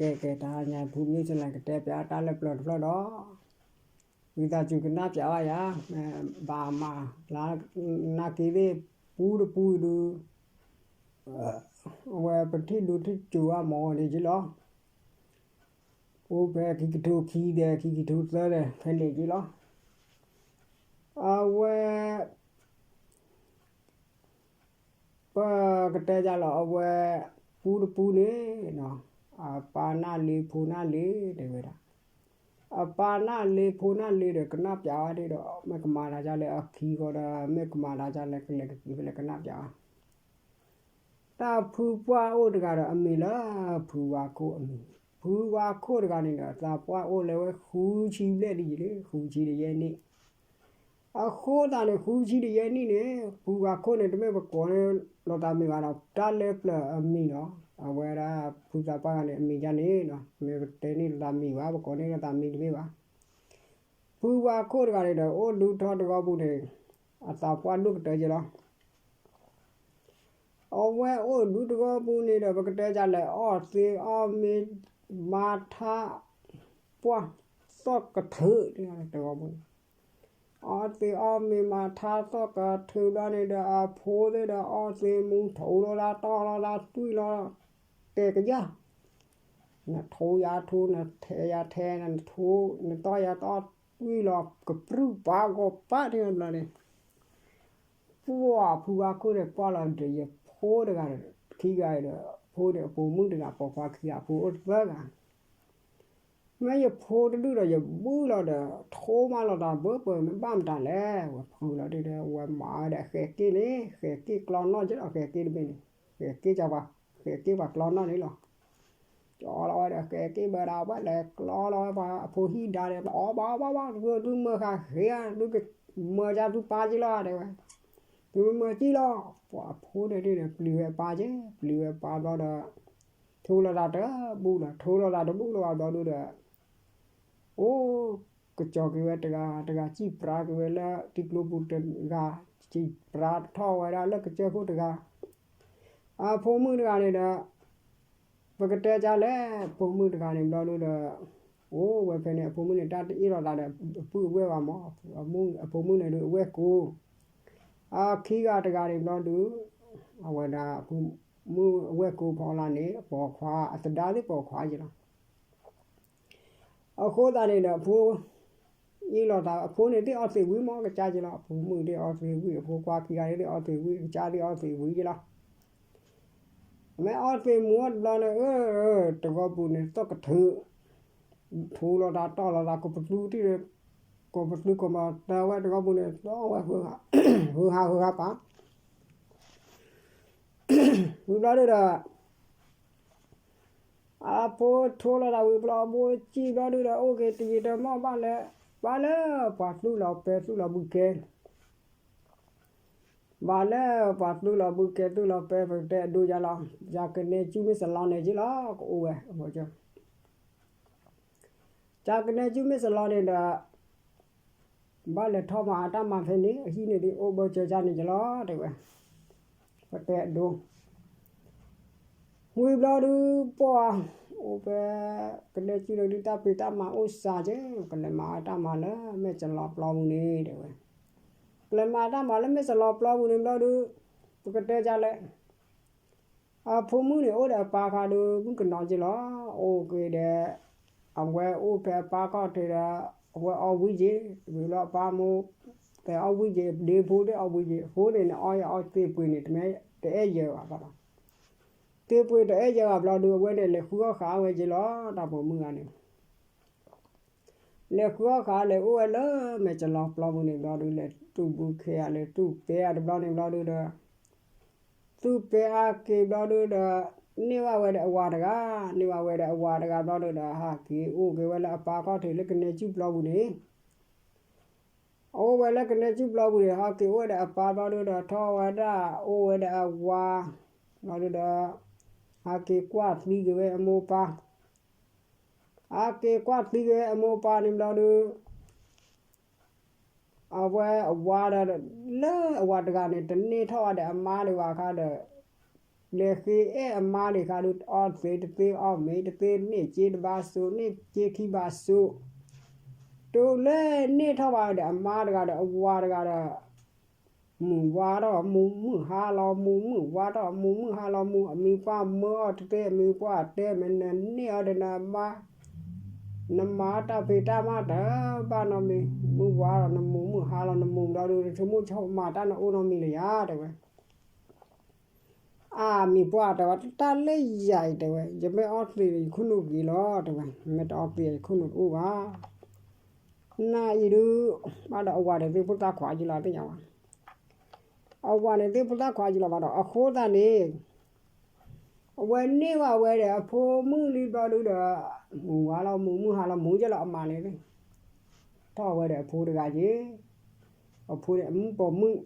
ကဲ ကဲ တဟါညါ ဖုမုၢ်စလၢကတဲပၠးတၢ်လၢပျၢၤတဖျၢၣ်ဒီး ဝံသးစူၤကနၣ်ပၠးဘၣ်ယၤ, ဘၣ်မၤလၢ နာ်က့သ့ၣ် ပူတပူဒုး အဝဲပထံၣ်ဒူထံၣ်စူၤအမီၤန့ၣ်က့လီၤ. အိၣ်ဖဲခံကထိခံဒီး ခံကထိသၢဒီး ဖဲန့ၣ်က့လီၤ. အဝဲ ပကတဲယၤလီၤ အဝဲ ပူတပူန့ၣ် အပၢ်နၢ်လ့ဖိနၢ်လ့ တဲဝဲဒၣ်, အပၢ်နၢ်လ့ဖိနၢ်လ့ဒီး ကနၣ်ပၠးဝဲဒၣ်ဒီး မ့ၢ်ကမၤတၢ်ဒ်လဲၣ် အခံဂီၤဒီး မ့ၢ်ကမၤတၢ်ဒ်လဲၣ် ကလဲၤကသံဖဲလဲၣ်ကနၣ်ပၠးဝဲ တၢ်ဖုပှၢ်အိၣ်တဂၤဒီး အမံၤလၢ ဖုဝါခိၣ်အမံၤ, ဖုဝါခိၣ်တဂၤန့ၣ်ဒီး သးပှၢ်အိၣ်လၢဝဲဃုဆံဘျဲၣ်ဒ်ယံၤလံ ဃုဆံဒီးယဲၢ်နံၣ်. အဃိသတးန့ၣ် ဃုဆံဒီးယဲၢ်နံၣ်န့ၣ် ဖုဝါခိၣ်န့ၣ် တမ့ၢ်ပကိးန့ၢ်လိာ်သးမံၤဘၣ်ဒီး တၢ်လၢပျၢၤအမံၤလီၤ. အဝဲဒၣ်ဖုသးပှၢ်ဂၤန့ၣ် အမံၤဒ်န့ၣ် မ့ၢ်ပတဲန့ၢ်လိာ်သးမံၤဘၣ် ပကိးန့ၢ်လိာ်သးမံၤတမ့ၢ်ဘၣ်. ဖုဝါခိၣ်တဂၤန့ၣ်ဒီး အိၣ်ဒူထီတဂီၤပူၤန့ၣ် အသးပှၢ်ဒိၣ်ကတၢၢ်က့လီၤ. အဝဲအိၣ်ဒူတဂီၤပူၤန့ၣ်ဒီး ပကတဲဒ်လဲၣ် အီၣ်သ့အီၣ်မ့ၤ မၤထါ ပှၢ်သီၣ်ကထုး တဂီၤပူၤန့ၣ် အီၣ်သ့အီၣ်မ့ၤမၤထါသီၣ်ကထုးဘျီန့ၣ်ဒီး အဖိသ့ၣ်ဒီးအီၣ်သ့မူ ထိလီၤသးတီၢ်လီၤသးတွံၢ်လီၤ တဲာ်ကယၢ် နထိယၤထိ နထဲယၤထဲ နထိ နတီၢ်ယၤတီၢ် တွံၢ်လီၤကပြုၢ်ပာ်ဂီၤပာ်န့ၣ်ဘျီန့ၣ် ပှၢ်ဖုဝါခိၣ်န့ၣ် ပှၢ်လီၤဒီးယဖိတဂၤဒီး ခံဂၤဒီး ဖိန့ၣ်အပိာ်မုၣ်တဂၤ ပိာ်ခွါခံဂၤ အဖိအိၣ်သၢဂၤ မ့ၢ်ယဖိတဒူၣ်ဒီး ယဘုၣ်လီၤဒီး ထိမးလီၤတၢ်ဘၢပၢၤ မ့ၢ်ဘၣ်မတၤလဲၣ် ဝဲဖုလီၤဒုဒီး ဝဲမၤဝဲဒီးဃဲၤက့ၣ်န့ၣ် ဃဲၤက့ၣ်ကျီနီၣ်က့လီၤ ဃဲၤက့ၣ်တဘ့ၣ်န့ၣ် ဃဲၤက့ၣ်ပှၤ ဃဲၤက့ၣ်ပှၤကျီနီၣ်န့ၣ်လီၤ. ကၠီလီၤဝဲဒီးဃဲၤက့ၣ်ဘၢဒၣ်ဝဲလဲၤကျီလီၤဝဲပှၤအဖိဟံၣ်ဒါဒီး အီၣ်ဘၣ်အီၣ်ဘၣ်ဘၣ် သုမၢဃာ်ဃ့ဧါ သုကမၢကၢ်သုပၢ်က့လီၤ တဲဝဲ သုမၢက့လီၤ ပှၤအဖိန့ၣ်ဒုဒီး ပျံၤဝဲပၢ်က့ ပျံၤဝဲပၢ်ဘျီဒီး ထိလီၤသးတဘူၣ်လီၤ ထိလီၤသးတဘူၣ်လီၤဘၣ်ဘျီဒုဒီး အိၣ် ကစီၤက့ၤဝဲတဂၤ တဂၤစံၣ်ပြါက့ၤဝဲလၢထံကျိပူၤတဂၤ စံၣ်ပြါထီၣ်ဝဲဒၣ်လၢကစၢၢ်ခိၣ်တဂၤ အဖိမုၣ်တဂၤန့ၣ်ဒီး ပကတဲဒ်လဲၣ် အဖိမုၣ်တဂၤန့ၣ်ဘျီဒုဒီး အိၣ်ဝဲဖဲန့ၣ် အဖိမုၣ်န့ၣ် တၢ်တအ့ၣ်လိာ်သးဒီး အပုၢ်အဝဲၢ်ဘၣ်မး အဖိမုၣ်န့ၣ်ဒုးအဝဲၢ်ကိ အခံဂၤတဂၤန့ၣ်ဘျီဒုး အဝဲဒၣ်အဖိမုၣ်အဝဲၢ်ကိဖီလာ်န့ၣ် ပိာ်ခွါအသဒါသ့ၣ်ပိာ်ခွါက့လီၤ. အဃိသတးန့ၣ်ဒီး အဖိ အ့ၣ်လိာ်သး အဖိန့ၣ်သ့ၣ်အီသံးဝံၤမး ကစၢ်က့လီၤ အဖိမုၣ်သ့ၣ်အီသံးဝံၤ အဖိခွါခံဂၤန့ၣ်သ့ၣ်အီသံးဝံၤ ကစၢ်သ့ၣ်အီသံးဝံၤက့လီၤ. မ့ၢ်အီသံးမူအီၤတဘျီန့ၣ် အၢ တဂီၤပူၤန့ၣ် သီၣ်ကထုး ထိလီၤသးတီၢ်လီၤသး ကိးပသူတံၢ် ကိးပသူကိးမၤတၢ်ဝဲတဂီၤပူၤန့ၣ် သီၣ်ဝဲ ဟုဟးဟုဟးပာ် ဝံၤဘျီဒုဒီး အဖိထိလီၤသးဝံၤဘျီ အဖိစံၣ်ဘျီဒုဒီး အိၣ်က့ၤတယံာ်တမီၢ်ဘၣ်လဲၣ် ဘၣ်လၢပှၤသူၣ်လီၤပဲသူၣ်လီၤဘုကဲ ဘၣ်လၢပှၤသူၣ်လီၤဘုကဲသူၣ်လီၤပဲ ပကတဲအဒိယၤလီၤ ယၤကနဲကၠူမ့ၢ်စလီၤန့ၣ်က့လီၤ ကအိၣ်ဝဲ ယၤကနဲကၠူမ့ၢ်စလီၤန့ၣ်ဒီး ဘၣ်လဲၤထီၣ်မၤအတၢ်မၤဖဲန့ၣ် အဟံၣ်န့ၣ်ဒ်အိၣ်ဘၢကၢကၢ်န့ၣ်က့လီၤ တဲဝဲ ပတဲအဒိ ဝံၤဘျီဒုး ပှၤ အိၣ်ဖဲ ကနဲကၠူန့ၣ်ဒုး တၢ်ဖံးတၢ်မၤအိၣ်စှၤက့ ကလဲၤမၤအတၢ်မၤလၢ မဲၢ်စလီၤပျီပူၤန့ၣ် တဲဝဲ ကလဲၤမၤအတၢ်မၤလၢမဲၢ်စလီၤပျီပူၤန့ၣ်ဘျီဒုး ပကတဲဒ်လဲၣ် အဖိမုၣ်န့ၣ် အိၣ်ဒီးအပၢ်ခါဒုး မုၣ်ကနီၤက့လီၤ အိၣ်က့ၤဒီး အဝဲအိၣ်ဖဲအပၢ်ခီၣ်ထံးဒီး အဝဲအီၣ်ဝံၣ်က့ၤ ဝံၤလီၤအပၢ်မိၢ် ဖဲအီၣ်ဝံၣ်က့ၤ ဒ့ဖိသ့ၣ်အီၣ်ဝံၣ်က့ၤ အဖိန့ၣ်န့ၣ် အီၣ်ယအီၣ်သ့ၣ်ပှ့ၤန့ၣ် တမ့ၢ်တအဲၣ်ယၢၤဘၣ်ဘၣ်လီၤ သ့ၣ်ပှ့ၤတအဲၣ်ယၢၤဘၣ်ဘျီဒုး အဝဲန့ၣ် လဲၤဃုအီၣ်ဃာ်ဝဲက့ၤလီၤ တၢ်ပိာ်မုၣ်ဂၤန့ၣ် လဲၤဃုအီၣ်ဃာ် လဲၤအိၣ်ဝဲလၢမဲၢ်စလီၤပျီပူၤန့ၣ်ဘျီဒုး လဲၤတူၢ်ဘုခ့အလဲၤတူၢ်ပဲအတဘျီန့ၣ်ဘျီဒုးဒီး သူၣ်ပဲအါက့ၤဘျီဒုးဒီး န့ၢ်ဘၣ်ဝဲဒီးအဝၤတဂၤ န့ၢ်ဘၣ်ဝဲဒီးအဝၤတဂၤဘျီဒုးဒီး ဟးက့ၤအိၣ်က့ၤဝဲလၢအပၢ်ခီၣ်ထံးလၢကနဲကၠူပျီပူၤန့ၣ် အိၣ်ဝဲလၢကနဲကၠူပျီပူၤန့ၣ် ဟးက့ၤအိၣ်ဝဲဒီးအပၢ်ဘျီဒုးဒီး ထီၣ်ဝဲဒၣ် အိၣ်ဝဲဒီးအဝၤ ဘျီဒုးဒီး ဟးက့ၤကွၢ်သံက့ၤဝဲအမိၢ်ပၢ် ဟးက့ၤကွၢ်သံက့ၤဝဲအမိၢ်ပၢ်န့ၣ်ဘျီဒုး အဝဲအဝၤဒီး လၢအဝၤတဂၤန့ၣ် တန့ၢ်ထီၣ်ဝဲဒီးအမါဒံးဘၣ်အခါဒီး လဲၤဃ့အဲၣ်အမါဒံးဃါဒုး အီသံးတသ့ အီမ့ၤတသ့ န့ၢ်စ့တဘးစိး န့ၢ်စ့ခံဘးစိး, တုၤလၢန့ၢ်ထီၣ်ဘၣ်ဒီးအမါတဂၤဒီး အဝၤတဂၤဒီး မုၢ်ဝါထီၣ်မူ မုၢ်ဟါလီၤမူ မုၢ်ဝါထီၣ်မူ မုၢ်ဟါလီၤမူ အမံၤပှၢ်မၢအီၤတသ့ အမံၤပှၢ်တဲ မ့ၢ်နန့ၢ်အီၤဒီးနမါ နမၤတၢ်ဖံးတၢ်မၤတၢ်ဘၣ်နီတမံၤ, မုၢ်ဝါလီၤနမူ မုၢ်ဟါလီၤနမူဘျီဒုး နဆိကမိၣ်ဆိကမးတၢ်နအိၣ်နီတမံၤလၢၤယၤ တဲဝဲ. အမံၤပှၢ်တဲဝဲ တၢ်လၢယၤအံၤ တဲဝဲ ယမ့ၢ်အီသံးဒီး ယခိၣ်နူာ်က့ၤလီၤ တဲဝဲ, မ့ၢ်တအီသံးဒီး ယခိၣ်နူာ်တအိၣ်ဘၣ်. နအံၤဒုး ဘၣ်ဒီးအဝၤန့ၣ်သ့ၣ်ဖိသၣ်ခွါယံလီၤ သ့ၣ်ညါဝဲ, အဝၤန့ၣ်သ့ၣ်ဖိသၣ်ခွါယံလီၤဘၣ်ဒီး အဃိသတးန့ၣ် အဝဲန့ၢ်ဘၣ်ဝဲဒီးအဖိမုၣ်လံဘျီဒုးဒီး မုၢ်ဝါလီၤမူ မုၢ်ဟါလီၤမူယဲလီၤ အမါန့ၣ် ထီၣ်ဝဲဒီးအဖိတဂၤက့ၤ, အဖိန့ၣ်အမုၣ်ပိာ်မုၣ်,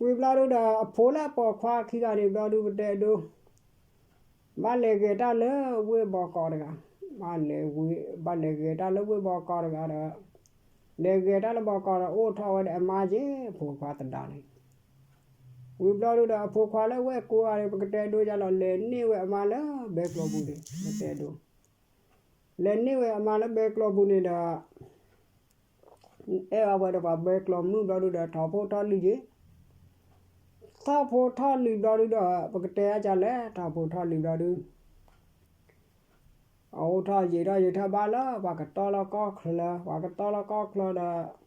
ဝံၤဘျီဒုးဒီး အဖိလၢအပိာ်ခွါခံဂၤန့ၣ်ဘျီဒုး ပတဲဒိ ဘၣ်လဲၤဂဲၤတၢ်လၢဝ့ၢ်ဘီကီးတဂၤ, ဘၣ်လဲၤဂဲၤတၢ်လၢဝ့ၢ်ဘီကီးတဂၤဒီး လဲၤဂဲၤတၢ်လၢဘီကီးဒီး အိၣ်ထီၣ်ဝဲဒီးအမါက့ၤ အဖိခွါသဒါန့ၣ်, ဝံၤဘျီဒုးဒီး အဖိခွါလၢဝဲၢ်ကိးဂၤန့ၣ် ပကတဲဒိယါလီၤ လဲၤန့ၢ်ဝဲအမါလၢဘဲကျိၤပူၤန့ၣ် ပတဲဒိ, လဲၤန့ၢ်ဝဲအမါလၢဘဲကျိၤပူၤန့ၣ်ဒီး အဲၣ်ဘၣ်ဝဲဒီးပှၤဘဲကျိၤမုၣ်ဘျီဒုးဒီး ထီၣ်ဖိထီၣ်လံၤက့ၤ, ထီၣ်ဖိထီၣ်လံၤဘျီဒုးဒီး ပကတဲအါကလဲၣ် ထီၣ်ဖိထီၣ်လံၤဘျီဒုး အအိၣ်ထီၣ်ယံာ်ထီၣ်ယံာ်ထီၣ်ဘၣ်လၢ ပှၤကတီလီၤကီၢ်ချၢ, ပှၤကတီလီၤကီၢ်ချၢဒီး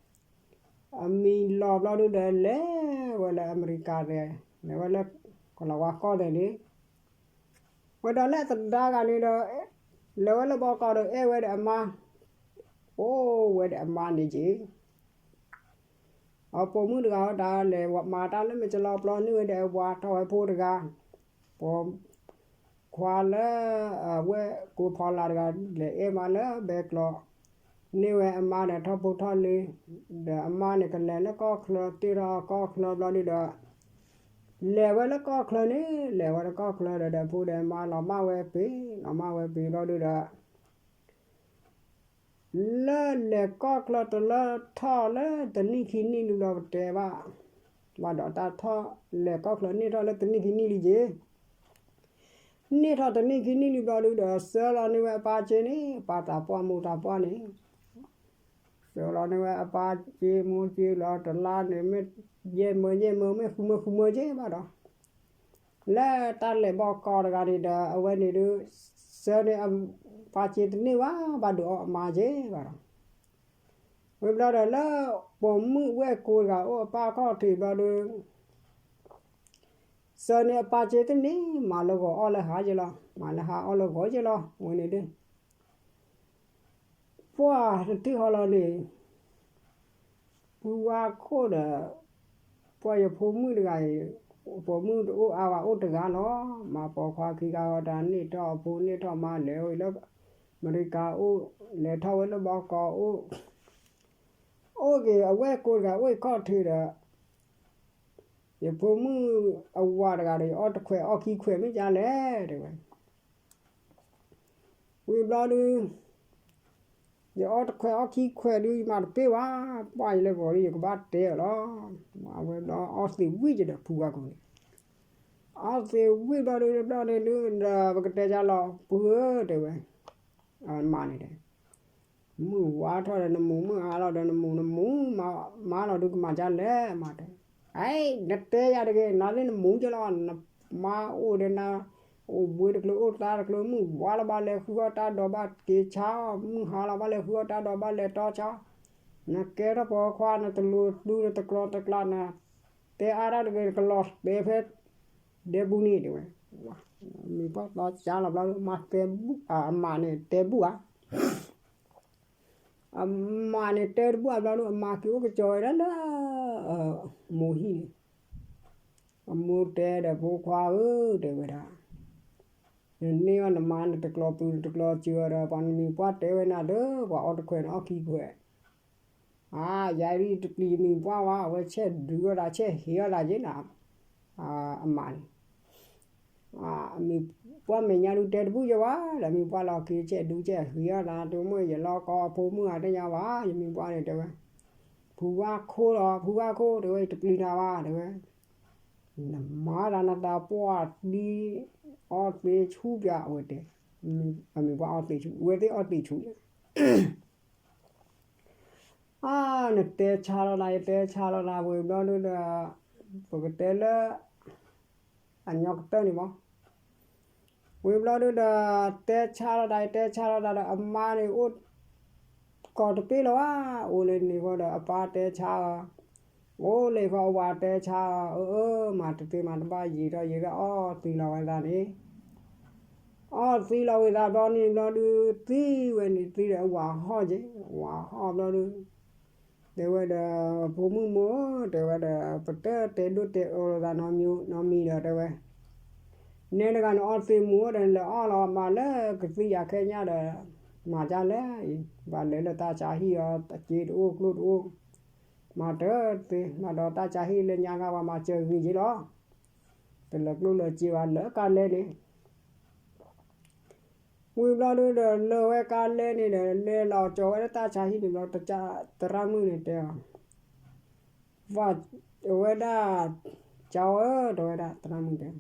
အမံၤလီၤဘျီဒုးဒီး လဲၤဝဲလၢအမဲရကၤသဲး, လဲၤဝဲလၢကလီၤဝါကီၢ်သဲးန့ၣ်, ဝဲဒီးလၢသဒါဂၤန့ၣ်ဒီး လဲၤဝဲလၢဘီကီးဒီး အဲၣ်ဝဲဒီးအမါ, အိၣ်ဝဲဒီးအမါန့ၣ်က့ၤ အပိာ်မုၣ်တဂၤအတၢ်လဲၤမၤတၢ်လၢမဲာ်ကလီပျီန့ၢ်ဝဲဒီးအဝၤ ထီၣ်ဝဲဖိတဂၤ, ပိာ်ခွါလၢအဝဲၢ်ကိးဖီလာ်တဂၤ လဲၤအဲၣ်မါလၢဘဲကျိၤ, န့ၢ်ဝဲအမါဒီးထီၣ်ဖိထီၣ်လံၤ, ဒီးအမါန့ၣ်ကလဲၤလၢကီၢ်ချၢ တ့ၢ်ထီၣ်ကီၢ်ချၢဘျီဒုးဒီး လဲၤဝဲလၢကီၢ်ချၢန့ၣ် လဲၤဝဲလၢကီၢ်ချၢဒီး ဒီးဖိဒီးမါလီၤမၢ်ဝဲပ့ၤ, လီၤမၢ်ဝဲပ့ၤဘျီဒုးဒီး လၢလဲၤကီၢ်ချၢတလၢထီၣ်လၢတနံၣ်ခံနံၣ်လံဘျီပတဲဘၣ်, ဘၣ်ဒီးတၢ်ထီၣ်လဲၤကီၢ်ချၢန့ၢ်ထီၣ်လၢတနံၣ်ခံနံၣ်လံက့ၤ, န့ၢ်ထီၣ်တနံၣ်ခံနံၣ်လံဘျီဒုးဒီး ဆှၢလီၤန့ၢ်ဝဲအပၢ်စ့န့ၣ် အပၢ်သးပှၢ်မိၢ်သးပှၢ်န့ၣ် ဆှၢလီၤန့ၢ်ဝဲအပၢ်စ့မိၢ်စ့လီၤ တလါန့ၣ် မ့ၢ်ယဲၢ်မၢယဲၢ်မၢ မ့ၢ်ဃုမၢဃုမၢက့ၤဘၣ်ဒီး လၢတၢ်လဲၤဘီကီးတဂၤန့ၣ်ဒီး အဝဲန့ၣ်ဒုး ဆှၢန့ၢ်အပၢ်စ့တန့ၢ်ဘၣ် ဘၣ်ဒုးအီအမါက့ၤဘၣ်ဒီး ဝံၤဘျီဒီးလၢပိာ်မုၣ်ဝဲၢ်ကိးတဂၤအိၣ်အပၢ်ခီၣ်ထံးဘျီဒုး ဆှၢန့ၢ်အပၢ်စ့တန့ၢ် မၤလၢဂီၤအီၣ်လၢဟါက့ၤလီၤ မၤလၢဟါအီၣ်လၢဂီၤက့ၤလီၤ ဝဲန့ၣ်ဒုး ပှၢ်တထံၣ်ဃီလီၤန့ၣ် ဖုဝါခိၣ်ဒီး ပှၢ်ယဖိမုၣ်တဂၤအံၤ ပိာ်မုၣ်တအိၣ်အါဘၣ်အိၣ်တဂၤလီၤ မၤပိာ်ခွါခံဂၤဃီတၢ်န့ၢ်ထီၣ်အဖိန့ၢ်ထီၣ်မါလဲၤဝဲလၢ အမဲရကၤအိၣ် လဲၤထီၣ်ဝဲလၢဘီကီးအိၣ် အိၣ်က့ၤအဝဲၢ်ကိးတဂၤအိၣ်ခီၣ်ထံးဒီး ယဖိမုၣ်အဝၤတဂၤဒီး ယအီၣ်တခွဲးအီၣ်ခံခွဲးမ့ၢ်ကလဲၣ် တဲဝဲ ဝံၤဘျီဒုး ယအီၣ်တခွဲးအီၣ်ခံခွဲးဒုး ယမၤတပ့ၢ်ဘၣ် ပှၢ်ယလဲၤဂီၤဒုး ယကဘၣ်တဲအီၤလီၤ အဝဲဘျီအီၣ်သံးဝံၣ်ကဒီးဖုဝါခိၣ်န့ၣ် အီၣ်သံးဝံၣ်ဘျီဒုး တဘျီန့ၣ်ဒုး ဒီးပကတဲကလီၤ ဖုဧၢ တဲဝဲ အမါန့ၣ်တဲ မုၢ်ဝါထီၣ်ဒီးနမူ မုၢ်ဟါလီၤဒီးနမူ နမူ မါလီၤဒုးကမၤဒ်လဲၣ် မါတဲ အဲ နတဲယၤတဂ့ၤ နၤလၢနမူကလီၤ နမါအိၣ်ဒီးနၤ အိၣ်ဘှံးတကျိၤ အိၣ်သါတကျိၤ မုၢ်ဝါလီၤဘၣ်လဲၤဃုအီၣ်တၢ်ဒီးဘၣ်က့ၤဆါအီၤ မုၢ်ဟါလီၤဘၣ်လဲၤဃုအီၣ်တၢ်ဒီးဘၣ်လဲၤတီဆါအီၤ နကဲထီၣ်ပိာ်ခွါ နတလူၤသူ နတကျီတကျါ နတဲအါတၢ်တဂ့ၤ နကလီၤတဲာ်ဖဲ ဒဲဘူန့ၣ်တဲဝဲ မံၤပှၢ်တီဆါလီၤဘျီ မါတဲဘူၣ် အမါန့ၣ် တဲဘူၣ်ဧါ အမါန့ၣ်တဲတဘူၣ်အဘျီဒုး အမါက့ၤအိၣ်ကစီၤဝဲဒၣ်လၢ အမိၢ်ဟံၣ်န့ၣ် အမိၢ်တဲဒီးဖိခွါဧၢ တဲဝဲဒၣ် နန့ၢ်အီၤနမါ နတကျီၤပူၤ နတကျီၤစၢၤဒီး ပှၤနမံၤပှၢ်တဲဝဲနၤဒီး ပှၤအီၣ်တခွဲးန့ၣ်အီၣ်ခံခွဲး အါ ယၤဒ်တပျံၤမံၤပှၢ်ဝဲ အဝဲဆဲးဒုးအီၣ်သး ဆဲးဟ့းအီၣ်သးက့ၤနၤ အမါန့ၣ် မံၤပှၢ်မဲာ်ညါဒုးတဲတဘူၣ်ယဲဘၣ် ဒီးမံၤပှၢ်လီၤက့ၤ ဆဲးဒုးဆဲးဟ့းအီၣ်သး တုၤမ့ၢ်ယလီၤကီအဖိမုၣ်ဂၤတညါဘၣ် ယမံၤပှၢ်န့ၣ်တဲဝဲ ဖုဝါခိၣ်လီၤ ဖုဝါခိၣ်တဲဝဲ တပျံၤနၤဘၣ်တဲဝဲ နမၤတၢ်နသးပှၢ်သံ, အီသံးဆူၣ်ပၠး အဝဲတဲ, အမ့ၢ်ပှၤအီသံးဆူၣ် အဝဲသ့ၣ်အီသံးဆူၣ်လံ. အါ နတဲဆါလီၤနၤ ယတဲဆါလီၤနၤ ဝံၤဘျီဒုဒီး ပကတဲလၢ အညီကတၢၢ်န့ၣ်မး ဝံၤဘျီဒုဒီး တဲဆါလီၤတၢ် ယတဲဆါလီၤတၢ်ဒီး အမါန့ၣ်အိၣ် ကီၢ်တပ့ၢ်လၢၤဘၣ်, အိၣ်လၢန့ၣ်ဃီဒီး အပၢ်တဲဆါအီၤ, အိၣ်လၢဃီအဝၤတဲဆါအီၤ, အၢ အၢ မၤတသ့မၤတဘၣ် ယံာ်ထီၣ်ယံာ်ထီၣ် အီသံးလီၤဝဲသးန့ၣ်, အီသံးလီၤဝဲသးဘျီန့ၣ်ဘျီဒု သံဝဲန့ၣ်သံဒီး အဝၤဟီၣ်က့ၤ, အဝၤဟီၣ်ဘျီဒု တဲဝဲဒီး ဖိမုၣ်မိၢ်ဧၢ တဲဝဲဒီး ပတတဲဒိၣ်တဲအၢလိာ်သးနီတမံၤဒီး တဲဝဲ, နဲတဂၤန့ၣ်အီသံးမူဒီး နလဲၤအီၣ်လီၤမးလၢကသံၣ်ယၤခဲညါဒီး မၤဒ်လဲၣ်, ဘၣ်လဲၤလၢတၢ်ဆါဟံၣ်အီၤ အစ့တအိၣ်ကျိၣ်တအိၣ်, မၤတသ့ မၤဒီးတၢ်ဆါဟံၣ်လၢညါဂၤ ပှၤမၤစၢၤဂ့ၤက့ၤလီၤ, တလၢကျိၣ်လၢစ့ဘၣ် လၢကါလဲန့ၣ် ဝံၤဘျီဒုဒီး လၢဝဲကါလဲန့ၣ်ဒီး လဲၤလီၤကၠီၤဝဲလၢတၢ်ဆါဟံၣ်န့ၣ်ဘျီ သရၣ်မုၣ်န့ၣ်တဲအီၤ, ဝဲဒၣ်, ကၠီဧၢ တဲဝဲဒၣ် သရၣ်မုၣ်တဲ,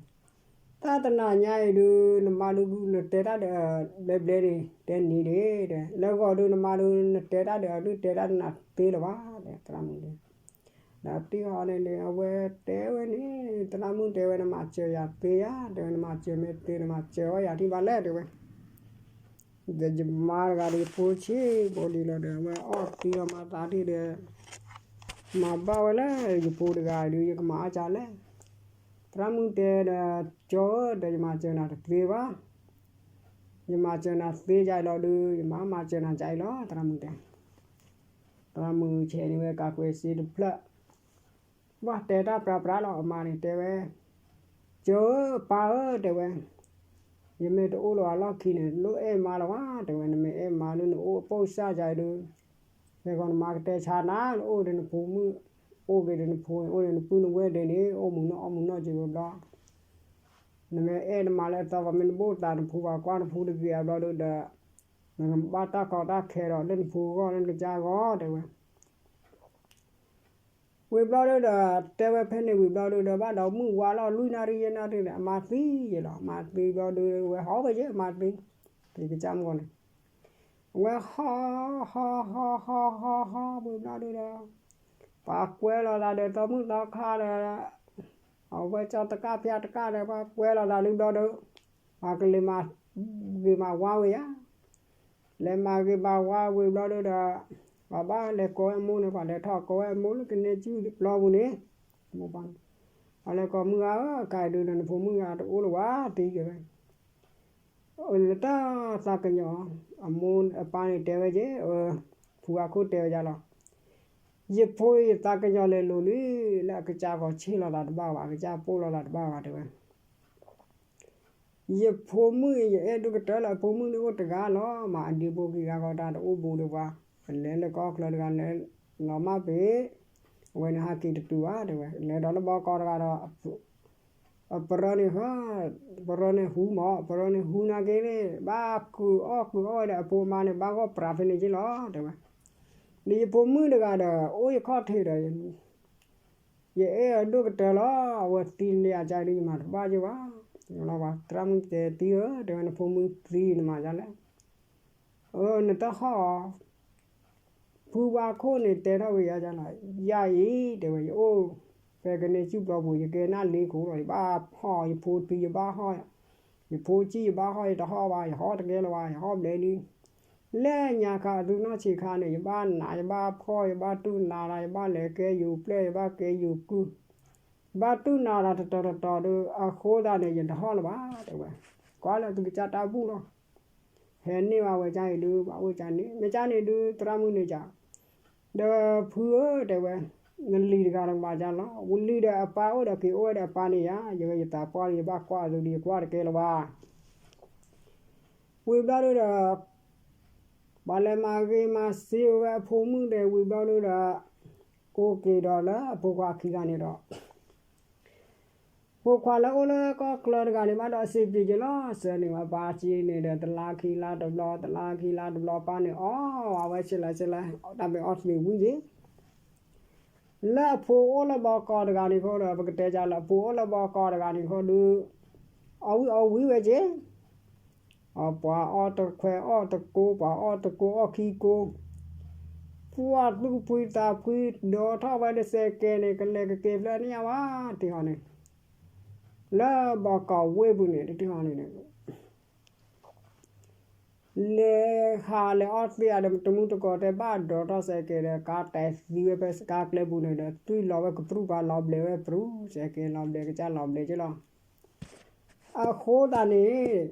တၢ်တနၤညါအံၤဒု နမါဒု နတဲတၢ်ဒီးအဘျဲဘျဲန့ၣ် တဲနံၤဒ့ၣ်, လၢဂီၤဒု နမါဒု နတဲတၢ်ဒီးအဒု တဲတၢ်နၤသ့လၢၤဘၣ် သရၣ်မုၣ်တဲ ဒီးတံၢ်ဟီန့ၣ်န့ၣ် အဝဲတဲဝဲန့ၣ် သရၣ်မုၣ်တဲဝဲ နမၤစၢၤယၤသ့ဧါ တဲဝဲ နမၤစၢၤမ့ၢ်သ့ နမၤစၢၤအီၣ်ယၤထံၣ်ဘၣ်လဲၣ် တဲဝဲ, ဒီးယမါတဂၤဒီးယဖိဆံးဖိဒ်လီၤဒီး အဝဲအီၣ်သံလီၤမၤသးထံၣ်ဒီး မၤဘၣ်ဝဲလၢယဖိတဂၤဒု ယကမၤအီၣ်ကလဲၣ်, သရၣ်မုၣ်တဲဒီး ကၠီဧၢ ဒီးယမၤစၢၤနၤတသ့ဘၣ်, ယမၤစၢၤနၤသ့ကၠအံၤလီၤဒု ယမၤမၤစၢၤနၤကၠအံၤလီၤ သရၣ်မုၣ်တဲ သရၣ်မုၣ်ဆဲးန့ၢ်ဝဲကးကွဲးစ့တဖျၢၣ်, ဘၣ်တဲတၢ်ပြးပြးလီၤ အမါန့ၣ်တဲဝဲ, ကၠီဧၢ ပၢ်ဧၢ တဲဝဲ, ယမ့ၢ်တအိၣ်လၢၤအလီၢ်ခံန့ၣ် လိၣ်အဲၣ်မါလီၤဝဲ တဲဝဲ, နမ့ၢ်အဲၣ်မါလၢနအိၣ်အပိၢ်စၢ်ကၠအံၤဒု ဖဲကီးနမါကတဲဆါနၤ နအိၣ်ဒီးနဖိမုၣ်, အိၣ်က့ၤဒီးနဖိ အိၣ်ဒီးနပုၢ်နဝဲၢ်ဒဲးန့ၣ် အိၣ်မုာ်နီၢ်အီၣ်မုာ်နီၢ်က့ၤဝဲဘျီ နမ့ၢ်အဲၣ်နမါလၢအသီ ပှၤမ့ၢ်တဘိၣ်သးနဖိပှၤကွၢ်နဖိတဂ့ၤအဘျီဒုဒီး နကဘၣ်တၢ်ကီတၢ်ခဲဒီးလၢနဖိဂီၢ်လၢနကစၢ်ဂီၢ် တဲဝဲ, ဝံၤဘျီဒုဒီး တဲဝဲဖဲန့ၣ်ဝံၤဘျီဒုဒီး ဘၣ်ဒီးမုၢ်ဝါလီၤ လွံၢ်နၣ်ရံၣ်ယဲၢ်နၣ်ရံၣ်န့ၣ် အမါသံယဲလီၤ, အမါသံဘျီဒု ဝဲဟီၣ်ဝဲယဲၢ် အမါသံ, သံကစၢ်မီၢ်န့ၣ် အဝဲဟီၣ် ဟီၣ် ဟီၣ် ဟီၣ် ဟီၣ် ဟီၣ် ဝံၤဘျီဒုဒီး ပှၤကွဲလိာ်သးဒီးသီမုၣ်သီခါဒီး အဝဲကၠီတကၣ်ဖၠၣ်တကၣ်ဒီး ပှၤကွဲလိာ်သးလံဘျီဒု ပှၤကလဲၤမၤဂ့ၤမၤဝါဝဲယါ, လဲၤမၤဂ့ၤမၤဝါဝံၤဘျီဒုဒီး ပှၤဘၣ်လဲၤကိးဝဲအမိၢ်န့ၣ် ပှၤလဲၤထီၣ်ကိးဝဲအမိၢ်လၢကနဲစုပျီပူၤန့ၣ်, ပှၤလဲၤကိးမုၢ်ဂၤဧၢ ကဲဒုဒီးနဖိမုၣ်ဂၤတအိၣ်လၢၤဝဲ သံက့ၤဝဲ နတၢ်သးကညီၤ, အမိၢ်အပၢ်န့ၣ်တဲဝဲက့ၤ, ဖုဂၤခိၣ်တဲဝဲယါလီၤ, ယဖိအံၤယသးကညီၤလဲၤလိၤလံ, လၢအကစၢ်ဂီၤဆ့ၣ်လီၤသးတဘၣ်ဘၣ် အကစၢ်ပိၢ်လီၤသးတဘၣ်ဘၣ်တဲဝဲ, ယဖိမုၣ်အံၤ ယအဲၣ်ဒိၣ်ကတၢၢ်လၢအဖိမုၣ်န့ၣ်အိၣ်တဂၤလီၤ, မၤအဒံဖိဂံၤဂၤဂီၤတၢ်တအိၣ်ဘူးဒီးပှၤ, ပလဲၤလၢကီၢ်ချၢတဂၤလဲၤလီၤမၢ်ပ့ၤ, အဝဲန့ၣ်ဟးက့ၤတတုၤဘၣ်တဲဝဲ, လဲၤဒီးလၢဘီကီးတဂၤဒီး အပရၢန့ၣ်, ပရၢန့ၣ်ဟူမး, ပရၢန့ၣ်ဟူနာ်က့န့ၣ် ဘၣ်ကုၢ်အီၣ်ကုၢ်အီၣ်ဝဲဒီးအဖိအမါန့ၣ် ဘၣ်ဂီၢ်ပြးဖဲန့ၣ်က့လီၤ တဲဝဲ, လၢယဖိမုၣ်တဂၤဒီး အိၣ်ယခီၣ်ထံးဒီး ယအဲၣ်အဒိၣ်ကတၢၢ်လီၤ, အဝဲသံလံအကါဒုး ယမၤတဘၣ်ယိၣ်ဘၣ်, သရၣ်မုၣ်တဲသံဧၢ တဲဝဲ နဖိမုၣ်သံနမၤဒ်လဲၣ်, အၢ နတဟီၣ်အီၤ ဖုဝါခိၣ်န့ၣ်တဲထီၣ်ဝဲယၤလီၤ, ယၤအံၤ တဲဝဲ ယအိၣ်ဖဲကနဲစုပျီပူၤ ယကဲနၢ်လ့ခိၣ်လီၤ, ယဘၣ်ဟီၣ်ယဖိသံ ယဘၣ်ဟီၣ်, ယဖိကံၣ်ယဘၣ်ဟီၣ် ယတဟီၣ်ဘၣ် ယဟီၣ်တကဲလၢၤဘၣ် ယဟီၣ်ဘျဲလံ, လၢညါခါအသုနီၢ်ဆံးခါန့ၣ် ယဘၣ်နး ယဘၣ်ဖှီၣ် ယဘၣ်တူၢ်နးလီၤ ယဘၣ်လဲၤကဲယိၤပျဲၢ် ယဘၣ်ကဲယိၤကုၢ်, ဘၣ်တူၢ်နးလီၤတတီၤတတီၤဒီး အဃိသတးန့ၣ် ယတဟီၣ်လၢၤဘၣ် တဲဝဲ, ကွၢ်လၢသုကစၢ်တၢ်ဘူၣ်လီၤ ဟဲန့ၢ်ဘၣ်ဝဲကါအံၤဒုး ဘၣ်အိၣ်ကါန့ၣ် မ့ၢ်ကါန့ၣ်ဒုး သရၣ်မုၣ်န့ၣ်ကါ, ဒီးဖုဧၢ တဲဝဲ, နလံၤတဂၤတကမၤကါလီၤ, ဝံၤလံၤဒီးအပၢ်အိၣ်ဒီး က့ၤအိၣ်ဝဲဒီးအပၢ်န့ၣ်ယါ, ယဝဲယသးပှၢ်ဒီး ယဘၣ်ကွၢ်အသုဒီး ယကွၢ်တကဲလၢၤဘၣ် ဝံၤဘျီဒုးဒီး ပှၤလဲၤမၤဂ့ၤမၤစ့ဝဲအဖိမုၣ်ဒီး ဝံၤဘျီဒုးဒီး အိၣ်က့ၤဒီးလၢအဖိခွါခံဂၤန့ၣ်ဒီး ဖိခွါလၢအိၣ်လၢကီၢ်ချၢတဂၤန့ၣ် ဘၣ်ဒီးစံးပျံၤက့ၤလီၤ စၢၤန့ၣ်ဝဲပၢ်က့ၤန့ၣ်ဒီး တလါခံလါတဘျီ တလါခံလါတဘျီ ပၢ်န့ၣ်အီၣ်ဝဲဆဲးလဲဆဲးလဲ တၢ်မ့ၢ်အီၣ်သံးဝံၤက့ၤ လၢအဖိအိၣ်လၢဘီကီးတဂၤန့ၣ်အဃိဒီး ပကတဲကလၢအဖိအိၣ်လၢဘီကီးတဂၤန့ၣ်အဃိဒီး အီၣ်ဝံၣ်အီၣ်ဝံၣ်ဝဲက့ၤ, ပှၤအီၣ်တခွဲးအီၣ်တကိး ပှၤအီၣ်တကိးအီၣ်ခံကိး, ပှၤသူၣ်ဖှံသးဖှံ ဒိးထီၣ်ဝဲဒီးစဲးကဲန့ၣ် ကလဲၤကက့ၤဖျၢၣ်န့ၣ်ညါဝဲ, တဟီန့ၣ် လၢဘီကီးဝ့ၢ်ပူၤန့ၣ် တဟီန့ၣ်န့ၣ် လဲၤဟးလဲၤအီၣ်သ့ဧါဒီး တမုၢ်တကိးတဲဘၣ်ဒိးထီၣ်စဲးကဲဒီး ကါတဲာ်သံဝဲဖဲကါကျဲပူၤန့ၣ်ဒီး သွံၣ်လီၤဝဲကပြုၢ်ပၤလီၤဘျဲးဝဲပြုၢ် စဲးကဲလီၤဘျဲးကစၢ်လီၤဘျဲးက့ၤလီၤ. အဃိသတးန့ၣ်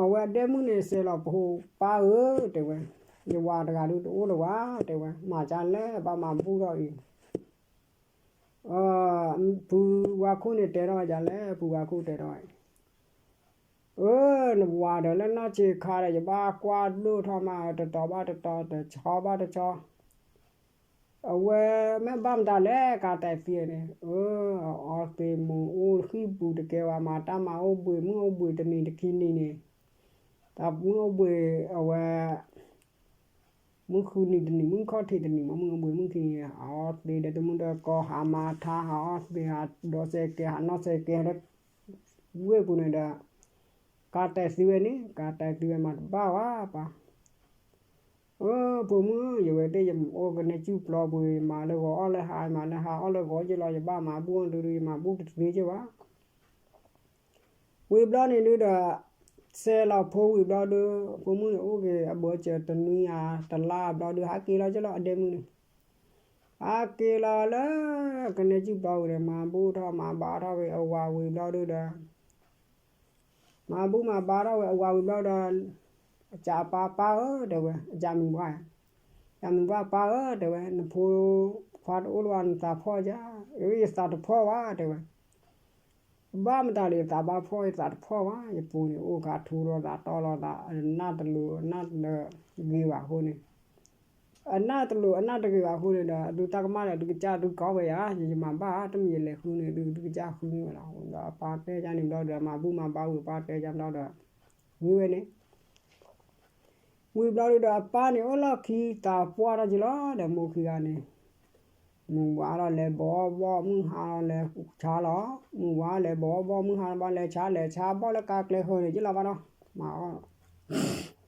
အဝဲအဒဲမုၣ်န့ၣ် စဲးလီၤပဟိ ပၢ်ဧၢ တဲဝဲ, ယဝၤတဂၤဒုးတအိၣ်လၢၤဝဲ တဲဝဲ, မၤဒ်လဲၣ် ဘၣ်မၤဘူၣ်ထီၣ်အံၤ ဖုဝါခိၣ်န့ၣ်တဲထီၣ်ဝဲဒ်လဲၣ်, ဖုဝါခိၣ်တဲထီၣ်ဝဲ, အၢ နဝၤဒီးလၢနီၢ်ဆံးခါဒီး ယဘၣ်ကွၢ်ဒိၣ်ထီၣ်မး တတီၤဘၣ်တတီၤ တဆီဘၣ်တဆီ, အဝဲမ့ၢ်ဘၣ်မတၤလဲၣ် ကါတဲာ်သံန့ၣ်, အၢ အအီသံးမူၤအိၣ်ဃံပူၤတကဲဝဲ မၤတၢ်မၤအိၣ်ဘှံး မုၢ်အိၣ်ဘှံးတနံၤတခံနံၤန့ၣ်, တၢ်မုၢ်အိၣ်ဘှံးအဝဲ မုၢ်ဃုနံၤတနံၤ မုၢ်ခီၣ်ထံးတနံၤမး မုၢ်အိၣ်ဘှံးမုၢ်ခံနံၤ ဟးအီသံးဒီးတမုၢ်တကိး ဟးမၤထါ ဟးအီသံး ဟးဒိးစဲးကဲ ဟးနီၢ်စဲးကဲ ဝ့ၢ်ပူၤန့ၣ်ဒီး ကါတဲာ်သံဝဲန့ၣ် ကါတဲာ်သံဝဲမၤတဘၣ်ဝဲပၢ်, အၢ ဖိမုၣ် ယဝဲသ့ၣ်ယအိၣ်ကနဲၣ်စုပျီပူၤ ယမၤလၢဂီၤအီၣ်လၢဟါ ယမၤလၢဟါအီၣ်လၢဂီၤက့ၤလီၤ ယဘၣ်မၤဘူၣ်အီၤဒုးဒုး ယမၤဘူၣ်တသ့က့ၤဘၣ် ဝံၤဘျီန့ၣ်ဒုးဒီး စဲးလီၤဖိဝံၤဘျီဒုး ဖိမုၣ်န့ၣ်အိၣ်က့ၤအဘၢၣ်စၢၤတနွံယၤ တလါဘျီဒုး ဟးက့ၤလီၤက့ၤလီၤ အဒဲမုၣ်န့ၣ်, ဟးက့ၤလီၤလၢ ကနဲၣ်စုပျီဝံၤဒီး မၤဘူၣ်ထီၣ်မၤဘါထီၣ်ဝဲအဝၤဝံၤဘျီဒုးဒီး မၤဘူၣ်မၤဘါထီၣ်ဝဲအဝၤဝံၤဘျီဒီး အစံးအပၢ် ပၢ်ဧၢ တဲဝဲ အစံးမုၢ်ပှၢ်, အစံးမုၢ်ပှၢ် ပၢ်ဧၢ တဲဝဲ နဖိခွါတအိၣ်လၢၤဘၣ် နသးဖှီၣ်ဧါ, ယသးတဖှီၣ်ဘၣ် တဲဝဲ, ဘၣ်မတၤလဲၣ် ယသးဘၣ်ဖှီၣ် ယသးတဖှီၣ်ဘၣ် ယပူၤန့ၣ် အိၣ်ခါထူထီၣ်သးတီၢ်လီၤသး အနၢ်တလိၤအနၢ်တဂ့ၤဘၣ်အဃိန့ၣ် အနၢ်တလိၤအနၢ်တဂ့ၤဘၣ်အဃိန့ၣ်ဒီး အသုတၢ်ကမၣ်ဒီး သုကစၢ်သုကီဝဲယၤ ယမၤဘၣ် တမ့ၢ်ယလဲၤဃုန့ၣ် သုကစၢ်ဃုန့ၢ်ဝဲလီၤ. ဒီးအပၢ်တဲယါန့ၣ်ဘျီဒီး မၤဘူၣ်မၤဘါဝံၤ အပၢ်တဲယါဘျီဒီး ဝံၤဝဲန့ၣ် ဝံၤဘျီဒုးဒီး အပၢ်န့ၣ်အိၣ်လီၢ်ခံသးပှၢ်ထီၣ်က့ၤလီၤဒီး မိၢ်ခံဂၤန့ၣ် မုၢ်ဝါလီၤလဲၤဘီဘီ မုၢ်ဟါလီၤလဲၤဆါလီၤ. မုၢ်ဝါလဲၤဘီဘီ မုၢ်ဟါလီၤဘီလဲၤဆါ လဲၤဆါဘီလၢကါကျဲဃၢၤန့ၣ် က့လီၤဘၣ်ဒီး မၤအီၣ်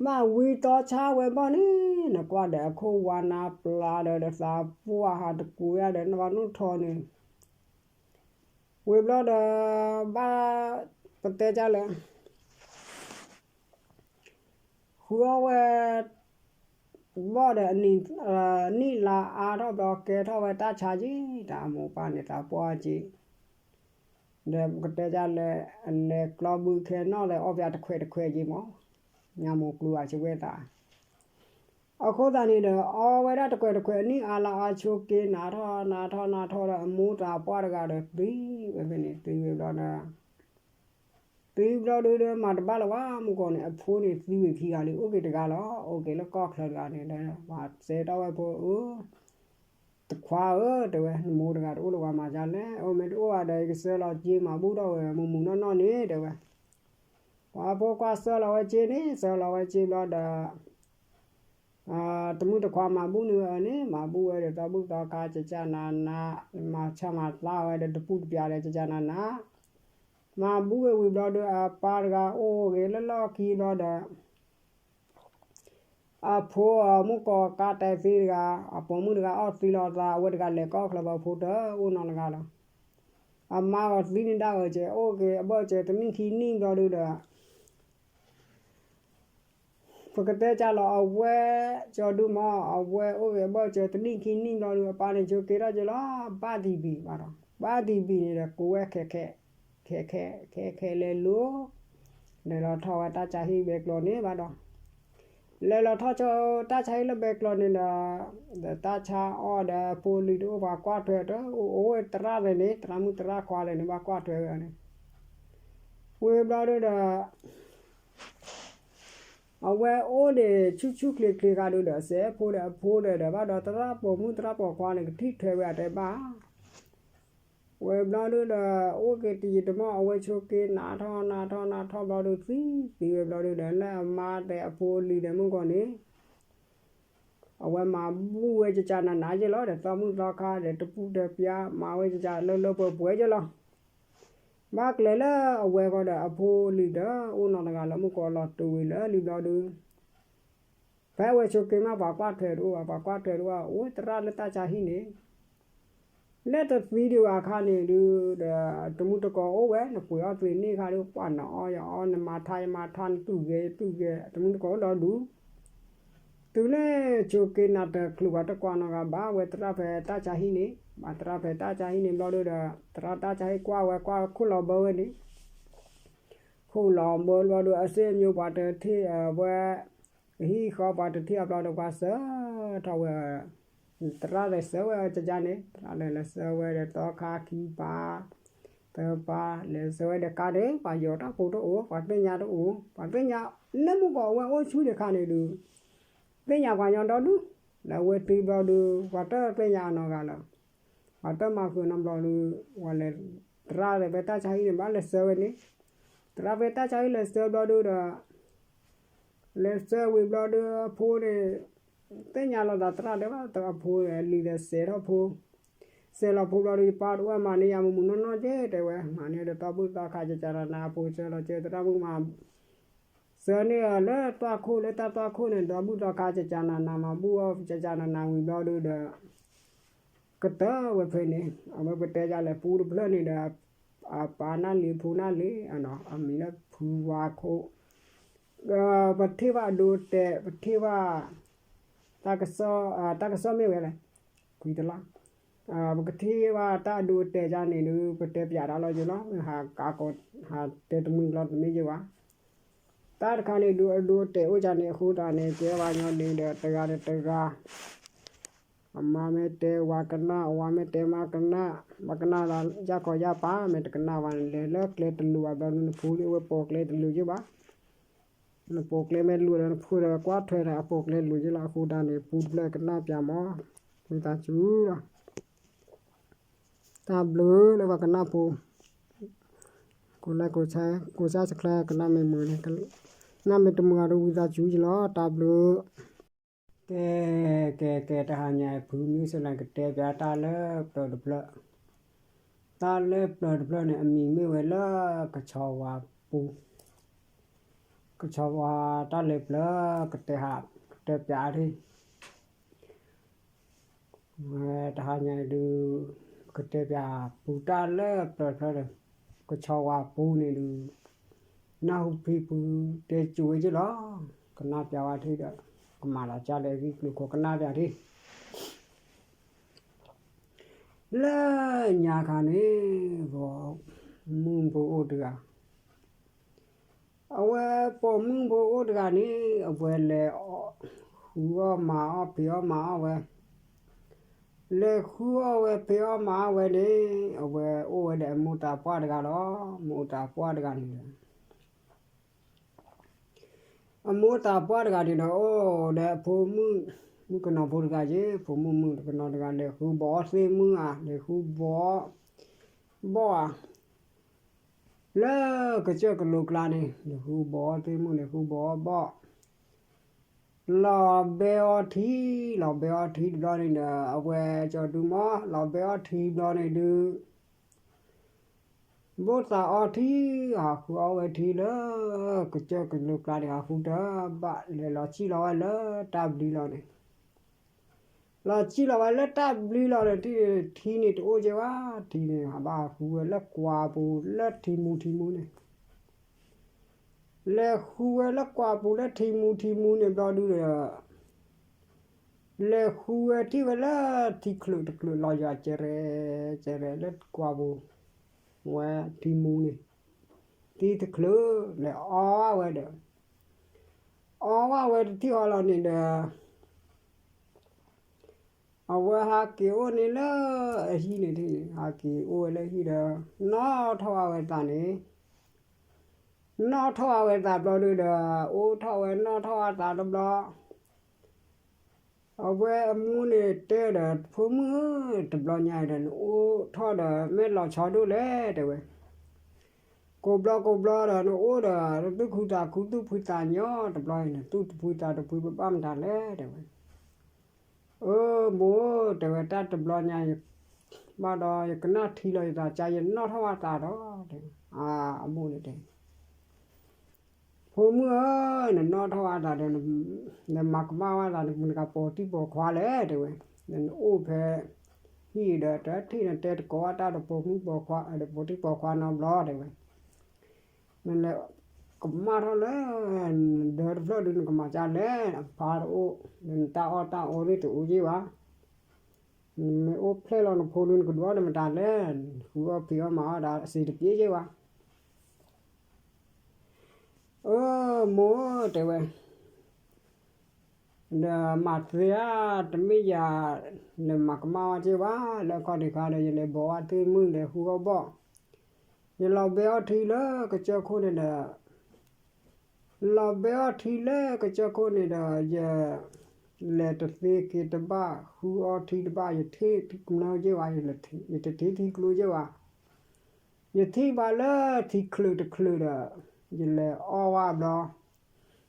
မၤဝံၤတီဆါဝဲဘီန့ၣ် နကွၢ်ဒီးအခိၣ်ဝါနါပျါဒီး ဒီးသးပှၢ်ဟးတကူးယါဒီး နဘၣ်နုၢ်ထီန့ၣ် ဝံၤဘျီဒီး ဘၣ်ပတဲကၢ်လဲၣ် ဃုအီၣ်ဝဲ ဘီၣ်ဒီး နံၣ်လါအါထီၣ်ဘျီ ကဲထီၣ်ဝဲတၢ်ဆါက့ၤ တၢ်အမိၢ်ပၢ်န့ၣ် သးပှၢ်က့ၤ ဒီးပကတဲကၢ်လဲၣ် အလဲၤကျီဘုခဲနီၣ်ဒီး အီၣ်ပၠးတခွဲးတခွဲးက့ၤမး ညါမိၢ်ကျူအဆၢဝဲသး အဃိသတးန့ၣ်ဒီး အီဝဲဒၣ်တခွဲးတခွဲး အနံၣ်အါလါအါဆိက့ၤ နးထီၣ်နးထီၣ်နးထီၣ်ဒီး အမိၢ်သးပှၢ်တဂၤဒီးသံဝဲဖဲန့ၣ် သံဝဲဘျီဒီး သံဘျီဒုးဒီး မၤတဘၣ်လၢၤဘၣ် မုၢ်ကီၢ်န့ၣ် အဖိန့ၣ်သံဝံၤခံဂၤလံ အိၣ်က့ၤတဂၤလီၤ အိၣ်က့ၤလၢကီၢ်ချၢတဂၤန့ၣ်ဒီး ပှၤစဲးထီၣ်ဝဲဖိအၢ တခွါဧၢ တဲဝဲ နမိၢ်တဂၤတအိၣ်လၢၤဘၣ် မၤဒ်လဲၣ် အိၣ်မ့ၢ်တအိၣ်ဘၣ်ဒီး ယကစၢလီၤက့ၤမၤဘူၣ်ထီၣ်ဝဲ မုၢ်မုၢ်နီၢ်နီၢ်န့ၣ် တဲဝဲ ပှၤဖိခွါစၢလီၤဝဲက့ၤန့ၣ် စၢလီၤဝဲက့ၤဘျီဒီး တမုၢ်တခွါမၤဘူၣ်န့ၢ်ဝဲအီၤန့ၣ် မၤဘူၣ်ဝဲဒီးသီဘူၣ်သီခါ ကကၢ်နးနး မၤဆၢမၤသးဝဲဒီးတပူၤတပျၢ်ဒီး ကကၢ်နးနး မၤဘူၣ်ဝဲဝံၤဘျီဒီး အပၢ်တဂၤအိၣ်ဂ့ၤလၢလီၢ်ခံဘျီဒီး အဖိအမုၣ်ကီၢ်ကါတဲသ့တဂၤ အပိာ်မုၣ်တဂၤအီၣ်သံလီၤသး အဝဲတဂၤလဲၤကီၢ်ချၢဘၣ် ဖိတအိၣ်နီတဂၤလီၤ. အမါဂီၤသံန့ၣ်ဒၣ်အၢၣ်စၢၤ အိၣ်က့ၤအဘၢၣ်စၢၤတနံၣ်ခံနံၣ်ဘျီဒုဒီး ပကတဲကၢ်လီၤ အဝဲကၠီဒုမး အဝဲအိၣ်က့ၤအဘၢၣ်စၢၤတနံၣ်ခံနံၣ်ဘျီဒု အပၢ်န့ၣ်ဆိးက့ထီၣ်က့ၤလီၤ ဘၣ်တံၢ်ဘံၣ်ဘၣ်ဒီး ဘၣ်တံၢ်ဘံၣ်န့ၣ်ဒီး ကိးဝဲခဲခဲ ခဲခဲ ခဲခဲလဲၤလိၤ လဲၤလီၤထီၣ်ဝဲတၢ်ဆါဟံၣ်ဘဲကျိးန့ၣ်ဘၣ်ဒီး လဲၤလီၤထီၣ်ဆိတၢ်ဆါဟံၣ်လၢဘဲကျိးန့ၣ်ဒီး ဒီးတၢ်ဆါအီၣ်ဒီးအဖိလံၤတအိၣ်ပှၤကွၢ်ထွဲတအိၣ် အိၣ်ဝဲသရၣ်သ့ၣ်န့ၣ် သရၣ်မုၣ်သရၣ်ခွါသ့ၣ်န့ၣ် ဘၣ်ကွၢ်ထွဲဝဲန့ၣ် ဝံၤဘျီဒုဒီး အဝဲအိၣ်ဒံးဆူၣ်ဆူၣ်ချ့ချ့ဂၤဒုဒီး စဲးဖိဒီးအဖိဒီး ဒီးဘၣ်ဒီးသရၣ်ပိာ်မုၣ်သရၣ်ပိာ်ခွါန့ၣ် ကထံၣ်ထွဲဝဲအတဲဘၣ် ဝံၤဘျီဒုဒီး အိၣ်က့ၤတယံာ်တမီၢ် အဝဲဆိးက့နးထီၣ်နးထီၣ်နးထီၣ်ဘျီဒု သံသံဝဲဘျီဒုဒီး လၢအမါဒီးအဖိအလံၤဒီးမုၢ်ကီၢ်န့ၣ် အဝဲမၤဘူၣ်ဝဲကကနးနးယဲလီၤဒီး သီမုၣ်သီခါဒီးတပူၤတပျါ မၤဝဲကကလၢလၢပှဲၤပှဲၤယဲလီၤ. ဘၣ်ကျဲၤလၢအဝဲဃီဒီးအဖိလံၤဒီး အိၣ်နီတဂၤလၢမုၢ်ကီးလီၤတုၤဝံၤလၢလံဘျီဒုး ဖဲအဝဲဆိးက့မး ပှၤကွၢ်ထွဲတအိၣ်ဘၣ်, ပှၤကွၢ်ထွဲတအိၣ်ဘၣ် အိၣ်သရၣ်လၢတၢ်ဆါဟံၣ်န့ၣ် လၢတသံဒံးဘၣ်အခါန့ၣ်ဒုး ဒီးတမုၢ်တကိးအိၣ်ဝဲ နပှ့ၤအီၣ်သ့န့ၢ်ခါဒုး ပှၤနအီၣ်ယအီၣ် နမၤထါယမၤထါ နသူၣ်ဂဲၤယသူၣ်ဂဲၤ တမုၢ်တကိးအိၣ်ဒီးဒူ တုၤလၢဆိးက့နၤတချုးပှၤတကွၢ်နီတဂၤဘၣ် ဝဲသရၣ်ဖဲတၢ်ဆါဟံၣ်န့ၣ် ဘၣ်သရၣ်ဖဲတၢ်ဆါဟံၣ်န့ၣ်ဘျီဒုးဒီး သရၣ်တၢ်ဆါဟံၣ်ကွၢ်ဝဲကွၢ်ခိၣ်လီၤဘၢဝဲန့ၣ် ခိၣ်လီၤဘၢဘျီဒုး အစ့အမျိုးပှၤတထံၣ်အဝဲ ဟံၣ်ဃီပှၤတထံၣ်အဘျီဒီး ပှၤဆှၢထီၣ်ဝဲ သရၣ်လဲၤဆှၢဝဲကကန့ၣ် သရၣ်လဲၤလဲၤဆှၢဝဲဒီးသီခါခံပၢ် သၢပၢ် လဲၤဆှၢဝဲဒီးကါန့ၣ် ပှၤယီၤတၢ်ဖိတအိၣ် ပှၤသ့ၣ်ညါတအိၣ် ပှၤသ့ၣ်ညါ လၢမုၢ်ကီးအဝဲအိၣ်ဆူၣ်တခါန့ၣ်ဒုး သ့ၣ်ညါပှၤညီဒီဒူၣ် လၢအဝဲသံဘျီဒုး ပှၤတသ့ၣ်ညါအနီၢ်ဂၤလၢ ပှၤတမၤဃုာ်နီတဘျီဒုး ဝဲလဲၤ သရၣ်ဖဲတၢ်ဆါဟံၣ်န့ၣ် ဘၣ်လဲၤဆှၢဝဲန့ၣ် သရၣ်ဖဲတၢ်ဆါဟံၣ်လဲၤဆှၢဘျီဒုးဒီး လဲၤဆှၢဝံၤဘျီဒုး အဖိန့ၣ် သ့ၣ်ညါလီၤသးသရၣ်တဲဘၣ် အဖိလံၤဒီးစဲးထီၣ်ဖိ စဲးလီၤဖိဘျီဒုး ယပၢ်တအိၣ် မၤန့ၢ်ယၤမုာ်မုာ်နီၢ်နီၢ်က့ တဲဝဲ မၤန့ၢ်ဒီးသီဘူၣ်သီခါ ကကနးနး အဖိဆှၢလီၤက့ သရၣ်မုၣ်မၤ ဆှၢန့ၢ်အီၤလၢသွၣ်ခိၣ် လၢတၢ်သွၣ်ခိၣ်န့ၣ် သီဘူၣ်သီခါ ကကနးနး မၤဘူၣ်အီၤ ကကနးနးဝံၤဘျီဒုးဒီး ကတၢၢ်ဝဲဖဲန့ၣ် အဝဲပတဲယၤလဲၣ် ပူတဖျၢၣ်န့ၣ်ဒီး အပၢ်နၢ်လံၤ ဖိနၢ်လံၤ အမံၤလၢဖုဝါခိၣ် ပထံၣ်ဘၣ်အဒိအတဲာ် ပထံၣ်ဘၣ် တၢ်ကစီၣ် တၢ်ကစီၣ်မ့ၢ်ဝဲလဲၣ် ကွံတလါ ပကထံၣ်ဘၣ်တၢ်အဒိအတဲာ်ယါန့ၣ်ဒုး ပတဲပၠးတၢ်လီၤယိာ်လီၤ ဟးကးကီး ဟးတဲတမုာ်လီၤတမ့ၢ်ယဲဘၣ် တၢ်တခါန့ၣ်ဒုး အဒိအတဲာ်အိၣ်ယါန့ၣ် အဃိသတးန့ၣ် ကဲဘၣ်ညီန့ၣ်ဒီး တဂၤဒီးတဂၤ အမါမ့ၢ်တဲဝၤကနၣ် အဝၤမ့ၢ်တဲမါကနၣ် ဘၣ်ကနၣ်လၢယၢ်ခီယၢ်ပၢ် မ့ၢ်တကနၣ်ဘၣ်န့ၣ် လဲၤလၢကျဲတလိၤဘၣ်ဘျီဒုး နဖိန့ၣ်အဝဲပိာ်ကျဲတလိၤယဲဘၣ် နပိာ်ကျဲမ့ၢ်လိၤဒီး နဖိဒီးကွၢ်ထွဲဒီး အပိာ်ကျဲလိၤယဲလီၤ အဃိသတးန့ၣ် ပူတဖျၢၣ်ကနၣ်ပၠးမး ဝံသးစူၤလီၤ တၢ်ဘျုးလၢပှၤကနၣ်ဖိ ကိးလဲကိးဆါ ကိးဆါဆဲးကျၢ ကနၣ်မ့ၢ်မုာ်န့ၣ် ကနၣ်မ့ၢ်တမုာ်အီၤဒီး ဝံသးစူၤယလီၤ တၢ်ဘျုး ကဲ ကဲ ကဲ တဟါညါအံၤ ဖုမုၢ်စလၢကတဲပၠးတၢ်လၢပျၢၤတဖျၢၣ် တၢ်လၢပျၢၤတဖျၢၣ်န့ၣ် အမံၤမ့ၢ်ဝဲလၢ ကဆီဝါပူ ကဆီဝါတၢ်လၢပျၢၤ ကတဲဟး ကတဲပၠးထံၣ် ဝဲတဟါညါအံၤဒုး ကတဲပၠးပူတၢ်လၢပျၢၤတဖျၢၣ်ဒီး ကဆီဝါပူန့ၣ်ဒုး နၢ်ဟူဖံဖုတဲစိၤဝဲက့လီၤ ကနၣ်ပၠးဝဲထံၣ်ဒီး ကမၤလီၤကၢ်လၢအဂ့ၢ်ကျိၤခိၣ် ကနၣ်ပၠးထံၣ် လၢညါခါန့ၣ် ပိာ်မုၣ်ဖိအိၣ်တဂၤ အဝဲပိာ်မုၣ်ဖိအိၣ်တဂၤန့ၣ် အဝဲလဲၤ ဃုအီၣ်မၤအီၣ်ဖံးအီၣ်မၤအီၣ်ဝဲ လဲၤဃုအီၣ်ဝဲဖံးအီၣ်မၤအီၣ်ဝဲန့ၣ် အဝဲအိၣ်ဝဲဒီးအမိၢ်သးပှၢ်တဂၤလီၤ မိၢ်သးပှၢ်တဂၤန့ၣ်ဒီး အမိၢ်သးပှၢ်တဂၤန့ၣ်ဒီး အိၣ်ဒီးအဖိမုၣ် မုၣ်ကနီၤဖိတဂၤယ့ ဖိမုၣ်မုၣ်ကနီၤတဂၤ လဲၤဃုဘီအီၣ်သ့ၣ်မုၣ်ဧါ လဲၤဃုဘီ ဘီၣ်ဧါ လၢကစၢၢ်ကလိကျါန့ၣ် လဲၤဃုဘီအီၣ်သ့ၣ်မုၣ် လဲၤဃုဘီအီၣ်ဘီၣ် လီၤဘဲအီထံ လီၤဘဲအီထံတဘျီန့ၣ်ဒီး အဝဲကၠီၤဒုမီၢ် လီၤဘဲအီထံဘျီန့ၣ်ဒုး ဘိၣ်သးအီထံ ဟးဃုအီၣ်ဝဲထံလၢ ကစၢၢ်ကလိကျါန့ၣ် ဟးဃုတဘၣ် လဲၤလီၤစံၣ်လီၤဝဲလၢတၢ်ဘျံးလီၤန့ၣ် လီၤစံၣ်လီၤဝဲလၢတၢ်ဘျံးလီၤန့ၣ် ထံန့ၣ်တအိၣ်ကဲဝဲ ထံန့ၣ် ဟးဘၣ်ဟးဃုဝဲလၢကွၢ်ပူၤ လၢထံမူထံမူန့ၣ် လဲၤဃုဝဲလၢကွၢ်ပူၤလၢထံမူထံမူန့ၣ်ဘျီဒုးဒီး လဲၤဃုဝဲထံၣ်ဝဲလၢထံချၢးတချၢးလီၤယွၤ ကဲရဲၣ် ကဲရဲၣ်လၢကွၢ်ပူၤ ဝဲထံမူန့ၣ် ထံတချၢး လဲၤအီဝဲဒီး အီဝဲတထံၣ်ဃီလီၤန့ၣ်ဒီး အဝဲဟးက့ၤအိၣ်န့ၣ်လၢအဟံၣ်န့ၣ် ဟးက့ၤအိၣ်ဝဲလၢဟံၣ်ဒီး နီၣ်ထီၣ်ဝဲသးန့ၣ် နီၣ်ထီၣ်ဝဲသးဘျီဒုးဒီး အိၣ်ထီၣ်ဝဲနီၣ်ထီၣ်ဝဲသးတဘျီ အဝဲအမိၢ်န့ၣ်တဲဒီး ဖိမုၣ်ဧၢ တဘျီညါဒီး နအိၣ်ထီၣ်ဒီးမ့ၢ်လီၤဆီဒိၣ်လဲၣ် တဲဝဲ ကိးဘျီကိးဘျီဒီး နအိၣ်ဒီး သူၣ်ခုသးခု သူၣ်ဖှံသးညီ တဘျီအံၤန့ၣ် သူၣ်တဖှံသးတဖှံ ဘၣ်မတၤလဲၣ် တဲဝဲ အၢ မိၢ်ဧၢ တဲဝဲ တၢ်တဘျီညါ ဘၣ်ဒီးယကနၣ်ထံလီၤယသး ကၢ်ယနီၣ်ထီၣ်ဝဲသးဒီး တဲဝဲ အမိၢ်န့ၣ်တဲ ဖိမုၣ်ဧၢ, နနီၣ်ထီၣ်ဝဲသးဒီး နမၤကမၣ်ဝဲသး နမုၢ်နကပိာ်တံၢ်ပိာ်ခွါလဲၣ် တဲဝဲ, နအိၣ်ဖဲဟံၣ်ဒီး တထံၣ်နတဲတကိးဝဲတၢ်ဒီး ပိာ်မုၣ်ပိာ်ခွါ ဒီးပိာ်တံၢ်ပိာ်ခွါနီတဘျီ တဲဝဲ, နလဲၤကမၣ်ထီၣ်လၢ နဒၢတဖျၢၣ်ဒုး နကမၤကၢ်လဲၣ်, အဖါတအိၣ် ဒီးနတၢ်အီၣ်တၢ်အီသ့ၣ်တအိၣ်က့ၢ်ဘၣ်, နမ့ၢ်အိၣ်ဖျဲၣ်လီၤနဖိဒုး နကဒုးအီၣ်ဒီးမတၤလဲၣ်, ဃုအီၣ်ဖံးအီၣ်မၤအီၣ်ဒီးအစ့တပျ့က့ၢ်ဘၣ် အၢ မိၢ်ဧၢ တဲဝဲ, ဒီးမၤသ့ဧါ, တမ့ၢ်ယၤ နမၤကမၣ်ဝဲက့ၢ်ဘၣ်, လၢအခီၣ်ထံးခါဒီး ယလဲၤဘိးအီၣ်သ့ၣ်မုၣ်ဒီး ဃုအီၣ်ဘီၣ်, ယလီၤဘဲအီၣ်ထံလၢကစၢၢ်ခိၣ်န့ၣ်ဒီး လီၤဘဲအီၣ်ထံလၢကစၢၢ်ခိၣ်န့ၣ်ဒီး ယလဲၤတသ့က့ၤတဘၣ် ဃုအီၣ်ထံတဘၣ် ယထံၣ်ထံကျိက့ၢ်ဘၣ်, ယတထံၣ်ထံကျိက့ၢ်ဘၣ်, ယထံၣ်ဘၣ်လၢထံချၢးတချၢးဒီး ယလဲၤအီၣ်ဝဲဘျီ,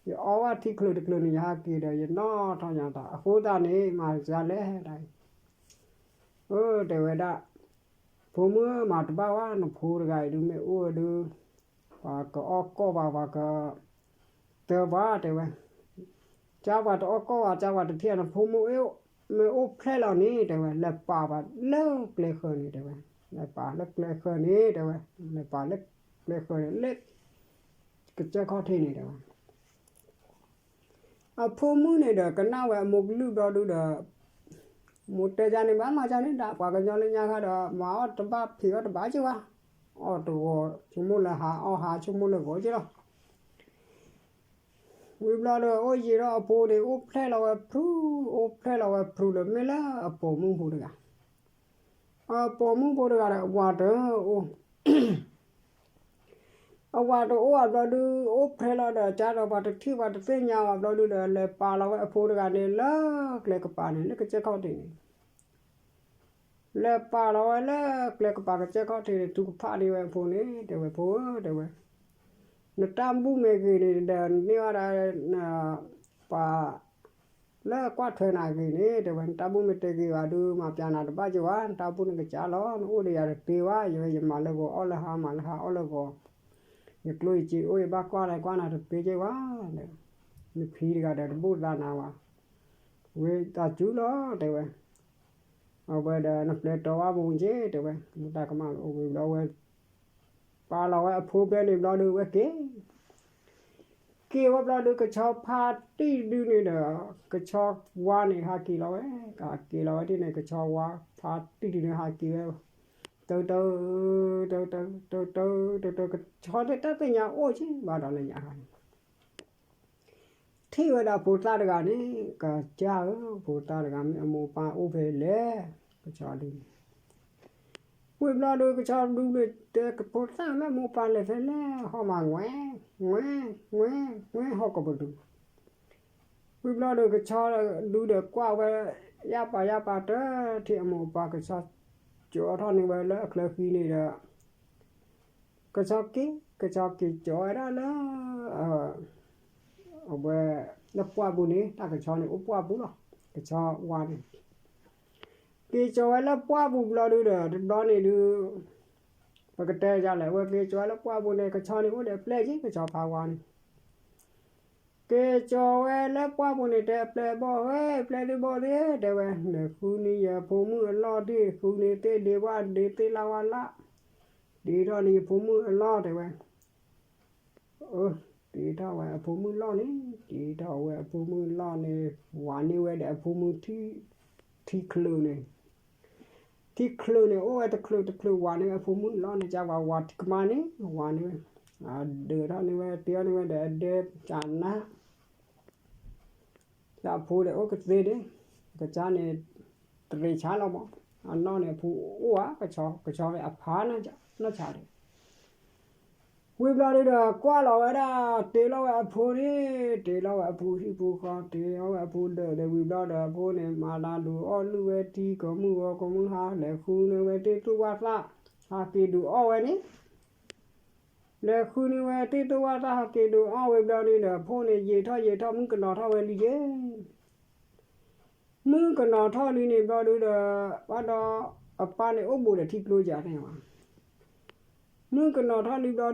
ယအီၣ်ဝဲထံချၢးတချၢးန့ၣ် ယဟးက့ၤဒီး ယနီၣ်ထီၣ်ညါတၢ် အဃိသတးန့ၣ် မၤစၢၤလဲၣ်ဒၣ်အံၤ, အၢ တဲဝဲဒၣ်, ဖိမုၣ်ဧၢ မၤတဘၣ်ဝဲ နဖိတဂၤအံၤဒုး မ့ၢ်အိၣ်ဝဲဒုး ပှၤကအီၣ်ကီၢ်ဘၣ် ပှၤကတၢၢ်ဘၣ် တဲဝဲ, ကၢ်ပှၤတအီၣ်ကီၢ်ဘၣ် ကၢ်ပှၤတထံၣ် နဖိမုၣ် မ့ၢ်အိၣ်ဖျဲၣ်လီၤန့ၣ် တဲဝဲ လဲၤပာ်ပှၤလၢကျဲဃၢၤန့ၣ် တဲဝဲ, လဲၤပာ်လၢကျဲဃၢၤန့ၣ် တဲဝဲ, လဲၤပာ်လၢကျဲဃၢၤန့ၣ် လၢကစၢၢ်ခီၣ်ထံးန့ၣ် တဲဝဲ အဖိမုၣ်န့ၣ်ဒီး ကနၣ်ဝဲအမိၢ်ကလုၢ်ဘျီဒုဒီး မိၢ်တဲယၤန့ၣ် ဘၣ်မၤကၢ်န့ၣ်ဒၣ် ပှၤကညီလၢညါခါဒီး မၤအီၣ်တဘၣ် ဖံးအီၣ်တဘၣ်က့ၢ်ဘၣ်, အီၣ်တဂီၤ ဆိကမိၣ်လၢဟါ အီၣ်ဟါ ဆိကမိၣ်လၢဂီၤက့ၢ်လီၤ. ဝံၤဘျီဒီး အိၣ်ယံာ်ထီၣ်အဖိန့ၣ် အိၣ်ဖျဲၣ်လီၤဝဲဖရူ, အိၣ်ဖျဲၣ်လီၤဝဲဖရူဒီး မ့ၢ်လၢအပိာ်မုၣ်ဖိတဂၤ, အပိာ်မုၣ်ဖိတဂၤဒီး အဝၤတအိၣ် အဝၤတအိၣ်ဘၣ်ဘျီဒု အိၣ်ဖျဲၣ်လီၤဒီး ကၢ်ဒီးပှၤတထံၣ်ပှၤတသ့ၣ်ညါဘၣ်ဘျီဒုဒီး လဲၤပာ်လီၤဝဲအဖိတဂၤန့ၣ် လၢကျဲကပၤန့ၣ် လၢကစၢၢ်ခီၣ်ထံးန့ၣ်, လဲၤပာ်လီၤဝဲလၢကျဲကပၤကစၢၢ်ခီၣ်ထံးန့ၣ် ထုကဖၣ်န့ၢ်ဝဲအဖိန့ၣ် တဲဝဲ ဖိဧၢ တဲဝဲ, နတၢ်ဘူၣ်မ့ၢ်ဂ့ၤန့ၣ်ဒီး နန့ၢ်ဝဲဒၣ် ပှၤ လၢကွၢ်ထွဲနၤဂ့ၤန့ၣ် တဲဝဲ, နတၢ်ဘူၣ်မ့ၢ်တဂ့ၤဘၣ်ဒု မၤပျးနၤတဘၣ်က့ၢ်ဘၣ်, နတၢ်ဘူၣ်န့ၣ်ကစၢ်လီၤ, နအိၣ်ဒီးယၤတသ့ဘၣ်, ယဝဲယမၤလၢဂီၤအီၣ်လၢဟါ မၤလၢဟါအီၣ်လၢဂီၤ, ယကျိၣ်ယစ့အိၣ် ယဘၣ်ကွၢ်လၢကွၢ်နၤတသ့က့ၢ်ဘၣ်, နဖံတဂၤဒီးတဘူၣ်သးနၤဘၣ်, ဝဲတၢ်စူၤလီၤ တဲဝဲ, အဝဲဒီးနပျဲၢ်တီဘၣ်ပူၤက့ၢ် တဲဝဲ, မ့ၢ်တၢ်ကမၣ်အိၣ်ဝဲဘျီဝဲ ပာ်လီၤဝဲအဖိဖဲန့ၣ်ဘျီဒု ဝဲက့ၤ က့ၤဝဲဘျီဒု ကဆီဖါတံၢ်ဒုန့ၣ်ဒီး ကဆီဝါန့ၣ် ဟးက့ၤလီၤဝဲ, ကဟးက့ၤလီၤဝဲဒ်န့ၣ် ကဆီဝါဖါတံၢ်ဒုန့ၣ် ဟးက့ၤဝဲ, တၢတၢ တၢတၢ တၢတၢ တၢတၢ ကဆီန့ၣ် တၢ်သ့ၣ်ညါအိၣ်က့ၢ်ဘၣ်ဒီးလၢညါခါန့ၣ် ထံၣ်ဝဲဒၣ်ဖိသၣ်တဂၤန့ၣ် ကစၢ်ဧၢ, ဖိသၣ်တဂၤမ့ၢ်အမိၢ်ပၢ်အိၣ်ဖဲလဲၣ်, ကဆီဒုန့ၣ် ဝံၤဘျီဒု ကဆီဒုန့ၣ်တဲ ဖိသၣ်မ့ၢ်မိၢ်ပၢ်လဲၤဖဲလဲၣ်, ဟီၣ်မးငွဲ, ငွဲ, ငွဲ, ငွဲ ဟီၣ်ကပဒု, ဝံၤဘျီဒု ကဆီဒုဒီးကွၢ်ဝဲ ယၢ်ပၤယၢ်ပၤတထံၣ်အမိၢ်အပၢ် ကဆီကၠီထီၣ်န့ၢ်ဝဲလၢအချၢဃံန့ၣ်ဒီး ကဆီက့ၤ ကဆီက့ၤကၠီဝဲဒၣ်လၢ အဝဲ လၢပှၢ်ပူၤန့ၣ် တၢ်ကဆီန့ၣ်အိၣ်ပှၢ်ပူၤလီၤ, ကဆီဝါန့ၣ် က့ၤကၠီဝဲလၢပှၢ်ပူၤဘျီဒုဒီး တဘျီန့ၣ်ဒု ပကတဲယၤလဲၣ်, အဝဲက့ၤကၠီဝဲလၢပှၢ်ပူၤန့ၣ် ကဆီန့ၣ်အိၣ်ဒီးအပျဲၢ်က့ၢ် ကဆီဖါဝါန့ၣ် က့ၤကၠီဝဲလၢပှၢ်ပူၤန့ၣ် တဲအပျဲၢ်ဘီၣ်ဧၢ, ပျဲၢ်ဒုဘီၣ်သ့ၣ် တဲဝဲ, လဲၤဃုန့ၢ်ယဖိမုၣ်အလီၢ်ဒ် ဃုန့ၢ်သ့ၣ်ဒ့ဝၣ်ဒ့သ့ၣ်လၢ်ဝၣ်လၢ်, ဒ့ထီၣ်န့ၢ်ယဖိမုၣ်အလီၢ် တဲဝဲ အၢ တ့ထီၣ်ဝဲအဖိမုၣ်လီၢ်န့ၣ်, တ့ထီၣ်ဝဲအဖိမုၣ်လီၢ်န့ၣ်, ဝၤန့ၢ်ဝဲဒီးအဖိမုၣ်ထံ, ထံချၢးန့ၣ်, ထံချၢးန့ၣ် အိၣ်ဝဲတချၢးတချၢး ဝၤန့ၢ်ဝဲအဖိမုၣ်လီၢ်န့ၣ် ကၢ်ဝဲဝၤထံကမါန့ၣ် ဝၤန့ၢ်ဝဲ, အဒၢးထီၣ်န့ၢ်ဝဲ တ့ထီၣ်န့ၢ်ဝဲဒီးအဒဲကနါ တၢ်ဖိဒီးအိၣ်ကသ့န့ၣ်, ကစၢ်န့ၣ် တရ့းဆါလီၤမး, အနီၢ်န့ၣ်အဖိအိၣ်ဧါ, ကဆီ, ကဆီဝဲအဖါနီၢ်ဆါန့ၣ်, ဝံၤဘျီဒုဒီး ကွၢ်လီၤဝဲဒၣ် တ့လီၤဝဲအဖိန့ၣ်, တ့လီၤဝဲအဖိဟံၣ်ဖိဃီ, တ့လီၤဝဲအဖိဒၢးဒီး ဝံၤဘျီဒီးအဖိန့ၣ် မၤတၢ်ဒုးအီၣ်လုၢ်ဝဲထံ ကိးမုၢ်ဂီၤကိးမုၢ်ဟါ လဲၤဃုန့ၢ်ဝဲသ့ၣ်သူၣ်ဝၣ်သၣ်, ဟးက့ၤဒုးအီၣ်ဝဲန့ၣ် လဲၤဃုန့ၢ်ဝဲသ့ၣ်သူၣ်ဝၣ်သၣ် ဟးက့ၤဒုးအီၣ်ဝံၤဘျီန့ၣ်ဒီး အဖိန့ၣ် ယံာ်ထီၣ်ယံာ်ထီၣ် မုၣ်ကနီၤထီၣ်ဝဲလံယ့ၢ် မုၣ်ကနီၤထီၣ်လံန့ၣ်ဘျီဒုဒီး ဘၣ်ဒီး အပၢ်န့ၣ်အိၣ်ဘူးဒီးထံကျိကန့ၣ်ဘၣ်. မုၣ်ကနီၤထီၣ်လံဘျီဒု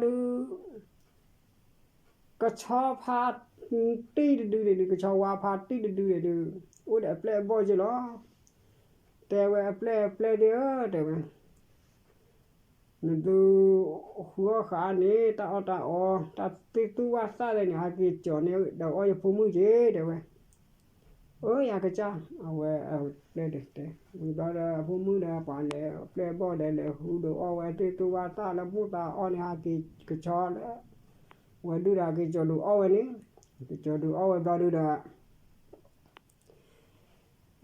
ကဆီဖါတံၢ်တဒုန့ၣ်ဒု ကဆီဝါဖါတံၢ်တဒုန့ၣ်ဒု အိၣ်ဒီးအပျဲၢ်အဘီၣ်က့လီၤ. တဲဝဲအပျဲၢ်အပျဲၢ်ဒုဧၢ တဲဝဲ နသုဃုအီၣ်ဃာ်န့ၣ် တၢ်အီၣ်တၢ်အီ တၢ်သ့ၣ်သူၣ်ဝၣ်သၣ်လဲၣ်န့ၣ် ဟဲက့ၤကၠီၤန့ၢ်ဒီးအီၣ်ယဖိမုၣ်က့ တဲဝဲ. အၢ ယၤကစၢ် အဝဲအပျဲၢ်ဒီးတဲ ဝံၤဘျီဒီးအဖိမုၣ်ဒီးပှၤလဲၤအပျဲၢ်အဘီၣ်ဒီးလဲၤဃုဒီးအီၣ်ဝဲသ့ၣ်သူၣ်ဝၣ်သၣ်လၢမိၢ်သးအီၣ်န့ၣ် ဟဲက့ၤကဆီလၢ ဝဲဒုဒီးက့ၤကၠီၤဒုးအီၣ်ဝဲန့ၣ် က့ၤကၠီၤဒုးအီၣ်ဝဲဘျီဒုဒီး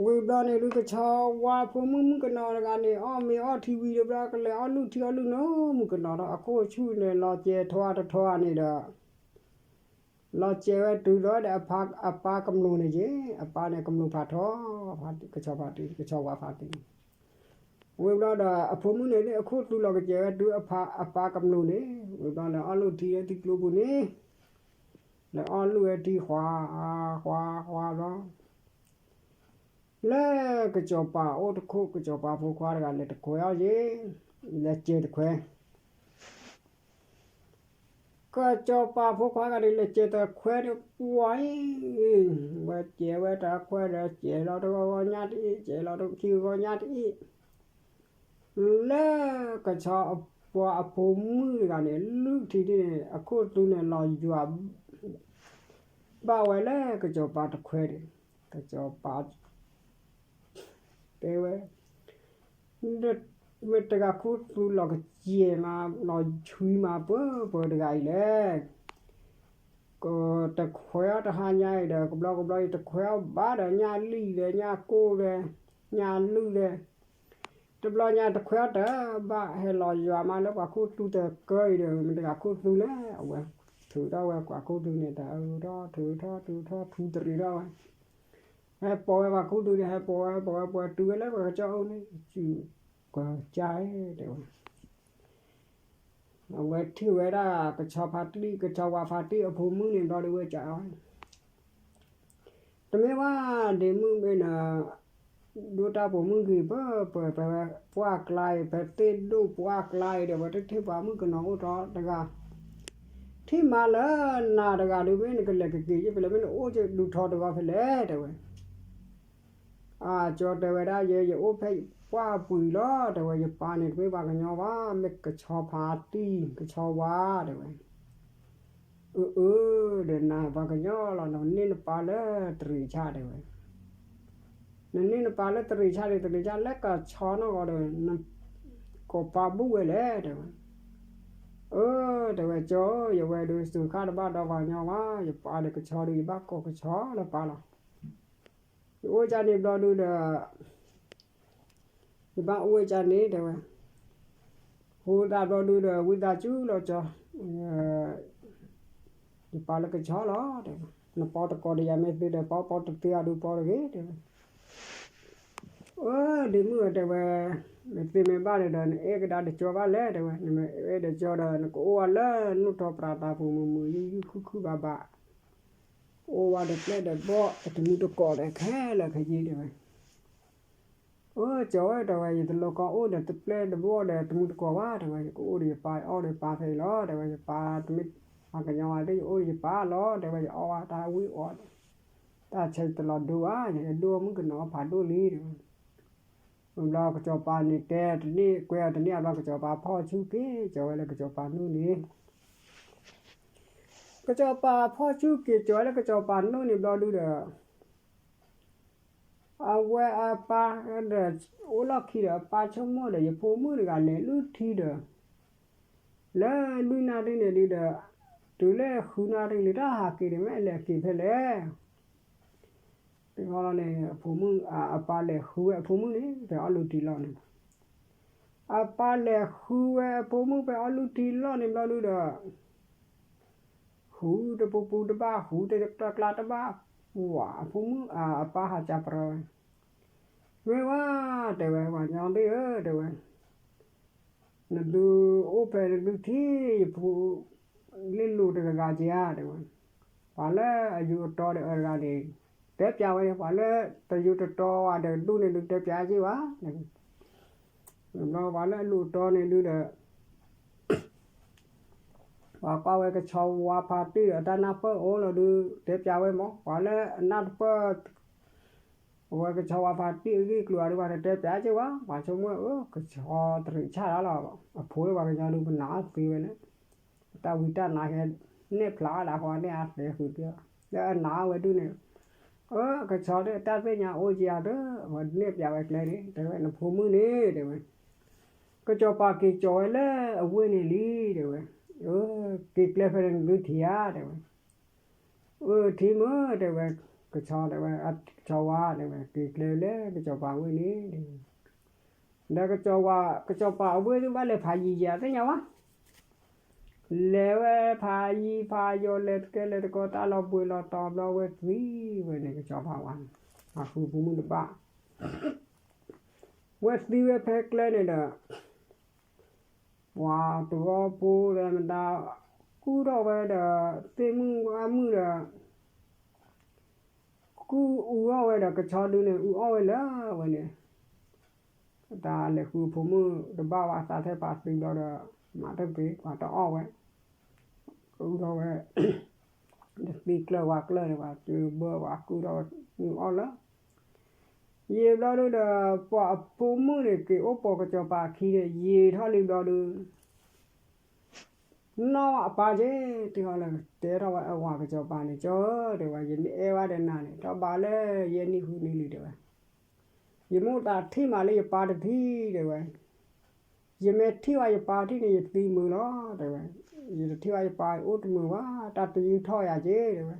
ဝံၤဘျီန့ၣ်ဒု ကဆီဝါဖိမုၣ်မုၣ်ကနီၤတဂၤန့ၣ် အီၣ်မ့ၤအီၣ်ထံဝံၤဒီးဘျီ ကလဲၤအီၣ်လုၢ်ထံအီၣ်လုၢ်နိ မုၣ်ကနီၤဒီးအခိၣ်ဆူၣ်န့ၣ် လီၤစဲၤထီတထီန့ၣ်ဒီး လီၤစဲၤဝဲတုၤလီၤဒီးအပၢ်ကမျူၤန့ၣ်က့ အပၢ်န့ၣ်ကမျူၤဖးထီ ကဆီဖါတံၢ် ကဆီဝါဖါတံၢ် ဝံၤဘျီဒီးအဖိမုၣ်န့ၣ် အခိၣ်သူလီၤကစဲၤဝဲတုၤအပၢ်ကမျူၤန့ၣ် ဝံၤဘျီလဲၤအီၣ်လုၢ်ထံလၢထံကျိပူၤန့ၣ် လဲၤအီၣ်လုၢ်ဝဲထံဃီ ဃီ ဃီဘျီ လၢကစီၤပၤအိၣ်တခိၣ် ကစီၤပၤဖိခွါတဂၤလဲၤတခွဲအီၣ်ယ့ၤ လဲၤစဲၤတခွဲ ကစီၤပၤဖိခွါတဂၤန့ၣ် လဲၤစဲၤတခွဲန့ၣ် ပှၤအံၤ ဝဲစဲၤဝဲတခွဲဒီး စဲၤလီၤတဂီၤဂီၤညါတအံၤ စဲၤလီၤခံဂီၤညါတအံၤ လၢကဆီပှၤအဖိမုၣ်တဂၤန့ၣ် လုၢ်ထံန့ၣ် အခိၣ်သူန့ၣ် လီၤယွၤ ဘၣ်ဝဲလၢကစီၤပၤတခွဲန့ၣ် ကစီၤပၤ တဲဝဲ မ့ၢ်တဂၤခိၣ်သူလီၤကစဲၤမး လီၤဆှံမး ပှၤပှၤတဂၤအံၤလဲၣ် ကတခွဲအီၣ်တဟါညါအံၤဒီး ကဘျီကဘျီအံၤ တခွဲအီၣ်ဘၣ်ဒီး ညၣ်လံၣ်ဒီး ညၣ်ကိၢ်ဒီး ညၣ်လုၢ်ဒီး တဘျီညါတခွဲအီၣ်တဘၣ် ဟဲလီၤယွၤမးလၢပှၤခိၣ်သူတကၢအံၤဒီး မ့ၢ်တဂၤခိၣ်သူလဲၣ် အဝဲ ထုးထီၣ်ဝဲပှၤခိၣ်သူန့ၣ် တၢ်အၢထီၣ် ထုးထီၣ် ထုးထီၣ် ထူတရံးထီၣ်ဝဲ ဟဲပိာ်ဝဲပှၤခိၣ်သူန့ၣ် ဟဲပိာ်ဝဲ ပိာ်ဝဲ ပိာ်ဝဲ တုၤဝဲလၢပှၤကစၢၢ်အိၣ်န့ၣ် စု ကစၢ် တဲဝဲ အဝဲထံၣ်ဝဲဒၣ် ကဆီဖါတံၢ် ကဆီဝါဖါတံၢ်အဖိမုၣ်န့ၣ်ဘျီဒီးဝဲကၠးအီၤ တမ့ၢ်ဘၣ် ဒ့မုၣ်မ့ၢ်န ဒိၣ်တၢ်ပိာ်မုၣ်ဂ့ၤ ပၢပၢပၢ ပှၢ်ကျါအံၤ ဖဲသ့ၣ်ဒိၣ်ပှၢ်ကျါအံၤဒီး ပှၤတထံၣ်ပှၤမုၣ်ကနီၤအိၣ်ထီၣ်တဂၤ ထံၣ်မးလၢနၤတဂၤဒီး မ့ၢ်နကလဲၤကက့ၤယ့ၢ်ဖဲလဲၣ် မ့ၢ်နအိၣ်ကဒုးထီတဂီၤဖဲလဲၣ် တဲဝဲ အကၠီတဲဝဲဒၣ်ယဲ ယအိၣ်ဖဲပှၢ်ပူၤလီၤ တဲဝဲ ယပၢ်န့ၣ် တမ့ၢ်ပှၤကညီဘၣ် မ့ၢ်ကဆီဖါတံၢ် ကဆီဝါ တဲဝဲ အၢ အၢ ဒီးနၤပှၤကညီလီၤ နန့ၢ်နပၢ်လၢတရံးဆၣ် တဲဝဲ နန့ၢ်နပၢ်လၢတရံးဆၣ်န့ၣ် တရံးဆၣ်လၢကဆီနီၢ်ဂီၤဒီး နကိးပၢ်ဘူၣ်ဝဲလဲၣ် တဲဝဲ အၢ တဲဝဲ ကၠီဧၢ ယဝဲဒုးသုးခါတဘၣ်ဒီးပှၤကညီဘၣ် ယပၢ်ဒီးကဆီဒီး ယဘၣ်ကိးကဆီလၢပၢ်လီၤ ယအိၣ်ကၢ်န့ၣ်ဘျီဒုဒီး ယဘၣ်အိၣ်ဝဲကၢ်န့ၣ် တဲဝဲ ဟိသးဘျီဒုဒီး ဝံသးစူၤလီၤကၠီ ယပၢ်လၢကဆီလီၤ တဲဝဲ နပီတကိးဒီးယၤမ့ၢ်သ့ဒီး ပီပီတသ့အဒုးပီတဂ့ၤ တဲဝဲ အၢ ဒ့မုၣ်ဧၢ တဲဝဲ မ့ၢ်သ့မ့ၢ်ဘၣ်န့ၣ်ဒီး နအဲၣ်ကဒါဒီးကၠီဘၣ်လဲၣ် တဲဝဲ နမ့ၢ်အဲၣ်ဒီးကၠီဒီး နကအိၣ်ဝဲလၢနူၢ်ထီပြးသးပူၤ မုာ်မုာ်ယုယုခုၣ်ခုၣ်ဘၣ်ဘၣ် အိၣ်ဝဲဒီးပျဲၢ်ဒီးဘီၣ် တမူတကိးဒီးခဲလၢာ်ခဲဆ့ တဲဝဲ အၢ ကၠီဧၢ တဲဝဲ ယတလိၣ်ကီအိၣ်ဒီးတပျဲၢ်တဘီၣ်ဒီးတမူတကိးဘၣ် တဲဝဲ ယကအိၣ်ဒီးယပၢ် ယအီၣ်ဒီးယပၢ်ဖဲအံၤလီၤ တဲဝဲ ယပၢ်တမ့ၢ်ပှၤကညီဘၣ် ယအိၣ်ဒီးယပၢ်လီၤ တဲဝဲ ယအီၣ်ဝဲတၢ်ဝံၣ်အီၣ် တၢ်ဆဲးတလီၤဒိဧါ ယအဲၣ်ဒိၣ်မုၣ်ကနီၤဖးဒိၣ်လံ တဲဝဲ ဘျီကစီၤပၤန့ၣ်တဲတန့ၢ် ကွဲးအီၤတန့ၢ်အဘျီ ကစီၤပၤဖီၣ်ဆူၣ်က့ၤ ကၠီဝဲလၢကစီၤပၤနူၢ်န့ၣ် ကစီၤပၤဖီၣ်ဆူၣ်က့ၤ ကၠီဝဲလၢကစီၤပၤနူၢ်န့ၣ်ဘျီဒုဒီး အဝဲအပၢ်ဒီး အိၣ်လီၢ်ခံဒီး အပၢ်ဆိကမိၣ်ဒီး ယဖိမုၣ်တဂၤလဲၤလုၢ်ထံဒီး လၢလွံၢ်နၣ်ရံၣ်န့ၣ်ဒုဒီး တုၤလၢဃုနၣ်ရံၣ်လံ တၢ်ဟးက့ၤန့ၣ် မ့ၢ်အလဲၤက့ၤဖဲလဲၣ် တဘျီန့ၣ် အဖိမုၣ် အပၢ်လဲၤဃုဝဲအဖိမုၣ်န့ၣ် ဖဲအီၣ်လုၢ်ထံလီၢ်န့ၣ် အပၢ်လဲၤဃုဝဲအဖိမုၣ်ဖဲအီၣ်လုၢ်ထံလီၢ်န့ၣ်ဘျီဒုဒီး ဃုတပူၤပူၤတဘၣ် ဃုတကျါတဘၣ် ဝၤ အဖိမုၣ် အပၢ်ဟးစၢ်ပရၢဝဲ မ့ၢ်ဝဲ တဲဝဲ ပှၤကညီသ့ၣ်ဧၢ တဲဝဲ နသုအိၣ်ဖဲနသုထံၣ်ယဖိ လ့ၣ်လိၤတဂၤဂၤက့ၤဧါ တဲဝဲ ပှၤလၢအယူၤအတီဒီးအၢတဂၤန့ၣ် တဲပျးဝဲန့ၣ် ပှၤလၢတယိၤတတီၤဝဲဒီးဒူၣ်န့ၣ်ဒုးတဲပျးက့ၤဝဲ, ဘျီပှၤလၢအလိၣ်တီန့ၣ်ဒုးဒီး ပှၤကွၢ်ဝဲကဆီဝါဖးတံၢ်ဒီးအတၢ်နၢ်ပၢၢ်အိၣ်လီၤဒုး တဲပျးဝဲမး, ပှၤလၢအနၢ်တပၢၢ် အဝဲကဆီဝါဖးတံၢ်အဂ့ၢ်အကျိၤအံၤဒုး ပှၤတတဲပျးက့ၤဝဲ, ပှၤဆိကမိၣ် အၢ ကဆီတရံးဆၣ်တၢ်လီၤ, အဖိလၢပှၤကညီဒုး ပနာ်အီၤသ့ဝဲလၢ တၢ်ဝံတၢ်နါဟဲ နဲၣ်ဖျါအီၣ်ဒၣ်ဃီန့ၣ် အသဲဃုာ်တၢ် လၢအနာ်အီၤဝဲဒုးန့ၣ်, အၢ ကဆီဒုး တၢ်သ့ၣ်ညါအိၣ်က့ၤဧါဒီး အဝဲနဲၣ်ပျးဝဲကျဲန့ၣ် တဲဝဲ နဖိမုၣ်န့ၣ် တဲဝဲ ကစီၤပၤက့ၤကၠီၤဝဲလၢအဝ့ၢ်န့ၣ်လံ တဲဝဲ, အၢ က့ၤကျဲဖဲန့ၣ်နသုထံၣ်ဧါ တဲဝဲ, အၢ ထံမ့ၢ် တဲဝဲ, ကဆီ တဲဝဲ ကဆီဝါ တဲဝဲ က့ၤကျဲလၢကစီၤပၤဝ့ၢ်န့ၣ် တဲဝဲ, ဒီးကစီၤဝါ ကစီၤပၤအဝ့ၢ်ဒုးဘၣ်လဲၤဖးယံၤယံၤ အသ့ၣ်ညါဝဲ လဲၤဝဲဖးယံၤဖးယီၤ လဲၤတကဲလဲၤတကီ တၢ်လီၤဘှံးလီၤတီၤဘျီဝဲသံဝဲန့ၣ် ကစီၤပၤဝါန့ၣ် အဃုဖိမုၣ်တဘၣ် ဝဲသံဝဲဖဲကျဲန့ၣ်ဒီး ပှၤတဂီၤဖိဒီးမတၤ ကူၣ်ထီၣ်ဝဲဒီး သ့ၣ်မုၣ်အါမုၣ်ဒီး ကူၣ်အူအီၣ်ဝဲဒီး ကဆီဒုးန့ၣ် အူအီၣ်ဝဲလၢဝဲန့ၣ် တၢ်လဲၤဃုဖိမုၣ်တဘၣ်ဝဲ သးထဲဖးသံဘျီဒီး မၤတသ့ ပှၤတအီၣ်ဝဲ အူထီၣ်ဝဲ တသံကျၢၢ်ဝါကျၢၢ်န့ၣ် ပှၤစၢဘၢပှၤကူၣ်ထီၣ်ဝဲ မုၢ်အီၣ်လၢ ယံာ်ဘျီဒုးဒီး ပှၤအဖိမုၣ်န့ၣ် က့ၤအိၣ်ပိာ်ကစီၤပၤအခံန့ၣ် ယံာ်ထီၣ်လံဘျီဒုး နီၢ်အပၢ်က့ၤ တ့ၢ်ဟီလၢ တဲထီၣ်ဝဲအဝၤကစီၤပၤန့ၣ် ကၠီဧၢ တဲဝဲ ယမ့ၢ်အဲၣ်ဝဲဒီးနၤန့ၣ် ထီၣ်ဘးလၢယဲၢ်နံၣ်ဃုနံၣ်လံ တဲဝဲ, ယမိၣ်သးထံၣ်မးလၢယပၢ်တထံၣ် တဲဝဲ, ယမ့ၢ်ထံၣ်ဝဲယပၢ်ထံၣ်န့ၣ် ယသံမုာ်လီၤ တဲဝဲ, ယတထံၣ်ဝဲယပၢ်အိၣ်တမုာ်ဘၣ် တၢ်တယုၢ်ထီၣ်ယၤက့ၤ တဲဝဲ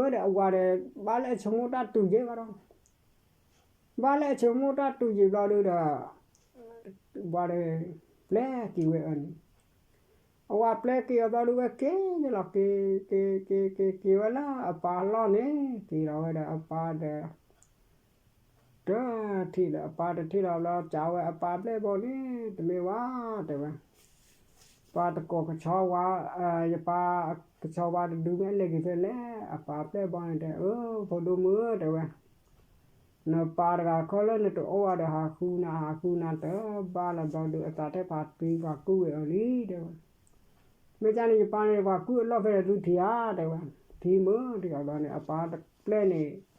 အၢဒီးအဝၤဒီး ဘၣ်လၢအဆိကမိၣ်တၢ်တူၢ်ယဲၢ်ဘၣ်ဒီး ဘၣ်လၢအဆိကမိၣ်တၢ်တူၢ်ယံာ်ဘျီဒုးဒီး ဝၤဒီး ပျဲက့ၤဝဲအၢန့ၣ်, အဝၤပျဲက့ၤအဘျီဒုးဝဲက့ၤလီၤက့ၤ က့ၤ က့ၤ က့ၤ က့ၤဝဲလၢအပၢ်လီၢ်န့ၣ် က့ၤလီၤဝဲဒီးအပၢ်ဒီး တထံၣ်ဒီးအပၢ်တထံၣ်လီၤဘျီ ကးဝဲအပၢ်ပျဲၢ်ဘီန့ၣ် တမ့ၢ်ဝဲ တဲဝဲ ပၢ်တကိးကဆီဝါ ယပၢ်ကဆီဝါတဒုမ့ၢ်လဲၤက့ၤဖဲလဲၣ် အပၢ်ပျဲၢ်ဘီန့ၣ်တဲ အၢ ဖိဒိၣ်မုၣ်ဧၢ တဲဝဲ, နပၢ်တဂၤခီလၢနတအိၣ်ဝဲဒီးဟးဃုနၤ ဟးဃုနၤတဘၣ်လီၤဘျီဒုး အသးထဲဖးသံပှၤကူၣ်ဝဲအီၤလံ တဲဝဲ, မ့ၢ်ကန့ၣ် ယပၢ်န့ၣ် ပှၤကူၣ်အလီၢ်ဖဲလဲၣ်သုထံၣ်ဧါ တဲဝဲ, ထံမ့ၢ်တဂၤဘျီန့ၣ် အပၢ်တပျဲၢ်န့ၣ်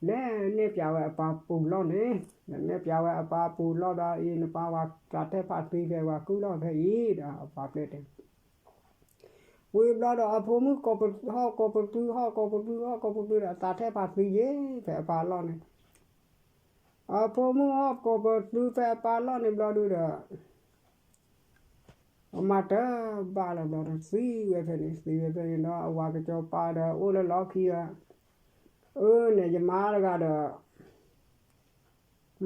လဲၤနဲၣ်ပျးဝဲအပၢ်ပူၤလီၢ်န့ၣ်, လဲၤနဲၣ်ပျးဝဲအပၢ်ပူၤလီၢ်ဒီးအံၤ နပၢ်ဝဲသးထဲဖးသံဖဲဝဲကူၣ်လီၢ်ဖဲအံၤဒီး အပၢ်ပျဲၢ်တဲ, ဝံၤဘျီဒီးအဖိမုၣ်ကိးပသူ ဟီၣ်ကိးပသူ ဟီၣ်ကိးပသူ ဟီၣ်ကိးပသူဒီး အသးထဲဖးသံယ့ၤ ဖဲအပၢ်လီၢ်န့ၣ်, အဖိမုၣ်ဟီၣ်ကိးပသူဖဲအပၢ်လီၢ်န့ၣ်ဘျီဒုးဒီး အမၤတဘၣ်လီၤဘျီဒီး သံဝဲဖဲန့ၣ် သံဝဲဖဲန့ၣ်ဒီး အဝၤကစီၤပၤဒီးအိၣ်လၢလီၢ်ခံဂၤ, အၢန့ၣ် ယမါတဂၤဒီး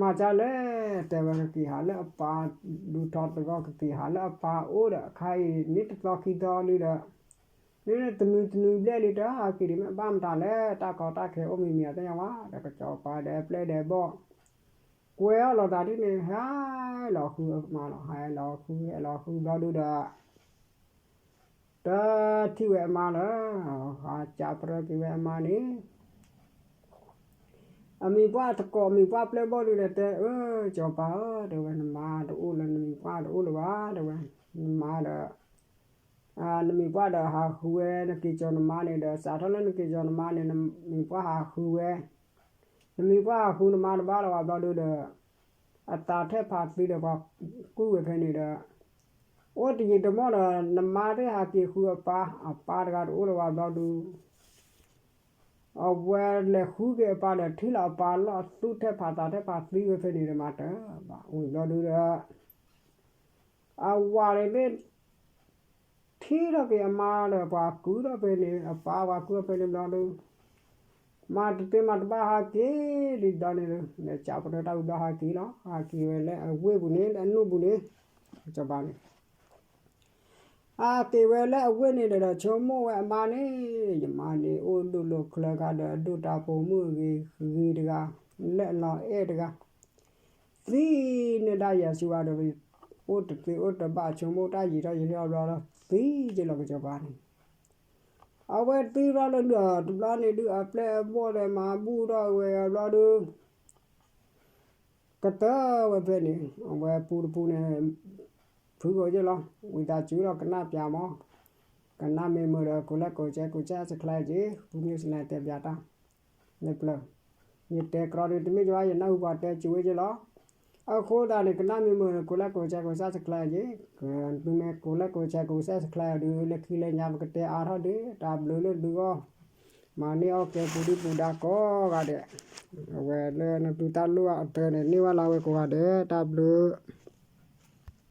မၤကၢ်လဲၣ် တဲဝဲ ကက့ၤဟးလၢအပၢ် ဒူထီတဂီၢ် ကက့ၤဟးလၢအပၢ်အိၣ်ဒီး အခါအံၤ န့ၣ်တသီခံသီလံဒီး န့ၣ်တနွံတနွံဘျဲၣ်လံ တဟးက့ၤဒံး မ့ၢ်ဘၣ်မတၤလဲၣ် တၢ်ကီတၢ်ခဲအိၣ်မံၤမံၤ အသ့ၣ်ညါဝဲ ဒီးကစီၤပၤဒီးပျဲၢ်ဒီးဘီၣ် ကွဲအီၣ်လိာ်သးဒ်န့ၣ် ဟဲလီၤဃုအမါလီၤ ဟဲလီၤဃု ဟဲလီၤဃုဘျီဒုးဒီး တထံၣ်ဝဲအမါလၢ ဟးကးပြၢက့ၤဝဲအမါန့ၣ် အမံၤပှၢ်တကိး အမံၤပှၢ်ပျဲၢ်ဘီၣ်ဒုးဒီးတဲ အၢ ကစီၤပၤဧၢ တဲဝဲ နမါတအိၣ်လၢ နမံၤပှၢ်တအိၣ်လၢၤဘၣ် တဲဝဲ နမါဒီး နမံၤပှၢ်ဒီးဟးဃုဝဲ နက့ၤကၠီၤနမါန့ၣ်ဒီး စးထီၣ်လၢနက့ၤကၠီၤနမါန့ၣ် နမံၤပှၢ်ဟးဃုဝဲ နမံၤပှၢ်ဟးဃုနမါတဘၣ်လၢၤဘၣ်ဘျီဒုးဒီး အသးထဲဖးသံဒီးပှၤကူၣ်ဝဲဖဲန့ၣ်ဒီး အိၣ်တယံာ်တမီၢ်ဒီး နမါသ့ၣ်ဟးက့ၤဃုအပၢ် အပၢ်တဂၤတအိၣ်လၢၤဘၣ်ဘျီဒုး အဝဲလဲၤဃုက့ၤအပၢ်ဒီး ထံၣ်လီၤအပၢ်လီၢ် သူၣ်ထဲဖးသးထဲဖးသံဝဲဖဲန့ၣ်ဒီး မၤတဘၣ် ဝံၤဘျီဒုးဒီး အဝၤန့ၣ်သ့ၣ် ထံၣ်ထီၣ်က့ၤအမါဒီး ပှၤကူၣ်ထီၣ်ဖဲန့ၣ် အပၢ်ပှၤကူၣ်ထီၣ်ဖဲန့ၣ်ဘျီဒုး မၤတသ့မၤတဘၣ်ဟးက့ၤ ဒ်ဒီးန့ၣ် လဲၤကးပတြၢၤတၢ်ဝံၤဘျီဟးက့ၤလီၤ ဟးက့ၤဝဲလၢအဝ့ၢ်ပူၤန့ၣ် လၢအနူၢ်ပူၤန့ၣ် ကစီၤပၤန့ၣ် ဟးက့ၤဝဲလၢအဝ့ၢ်န့ၣ်ဒီး ဆိကမိၣ်ဝဲအမါန့ၣ် ယမါန့ၣ် အိၣ်ဒိၣ်လိာ်ချၢခါဒီး ဒိၣ်တၢ်ပိာ်မုၣ်အဂ့ၤဂ့ၤတဂၤ လၢအလီၤအဲၣ်တဂၤ သံန့ၢ်ဒၣ်ယၤစှၤဒီး အိၣ်တသ့အိၣ်တဘၣ် ဆိကမိၣ်တၢ်ယံာ်ထီၣ်ယံာ်ထီၣ်ဘျီဒီး သံက့ၤလီၤကစီၤပၤန့ၣ် အဝဲသံဘျီလၢဒုးအီၤတဘျီန့ၣ်ဒုး အပျဲၢ်အဘီၣ်ဒီးမၤဘူၣ်ထီၣ်ဝဲအဘျီဒုး ကတၢၢ်ဝဲဖဲန့ၣ် အဝဲပူတပူန့ၣ် ဖုဂီၤယဲၢ်လီၤ ဝံသးစူၤဒီးကနၣ်ပၠးမး, ကနၣ်မ့ၢ်မုာ်ဒီး ကိးလဲကိးဆဲကိးဆဲစခါက့ၤ ဖု New Zealand တဲပၠးတၢ် လၢပျၢၤ ယတဲကြီဒုး တမ့ၢ်ယဘၣ် ယနၢ်ဟူပှၤတဲစူၤဝဲယဲၢ်လီၤ. အဃိသတးန့ၣ် ကနၣ်မ့ၢ်မုာ်ဒီး ကိးလဲကိးဆဲကိးဆဲစခါက့ၤ, သုမ့ၢ်ကိးလဲကိးဆဲကိးဆဲစခါဒီး လၢခံလၢညါပကတဲအါထီၣ်ဒုး တၢ်ဘျုးလၢသုဂီၢ် မၤန့ၢ်အီၣ်ကဲပူၤဒုပူၤဒါကိးဂၤဒဲး, အဝဲလၢနသုတၢ်လိၣ်အတၢ်န့ၣ် န့ၢ်ဝဲလၢဝဲကိးဂၤဒဲး တၢ်ဘျုး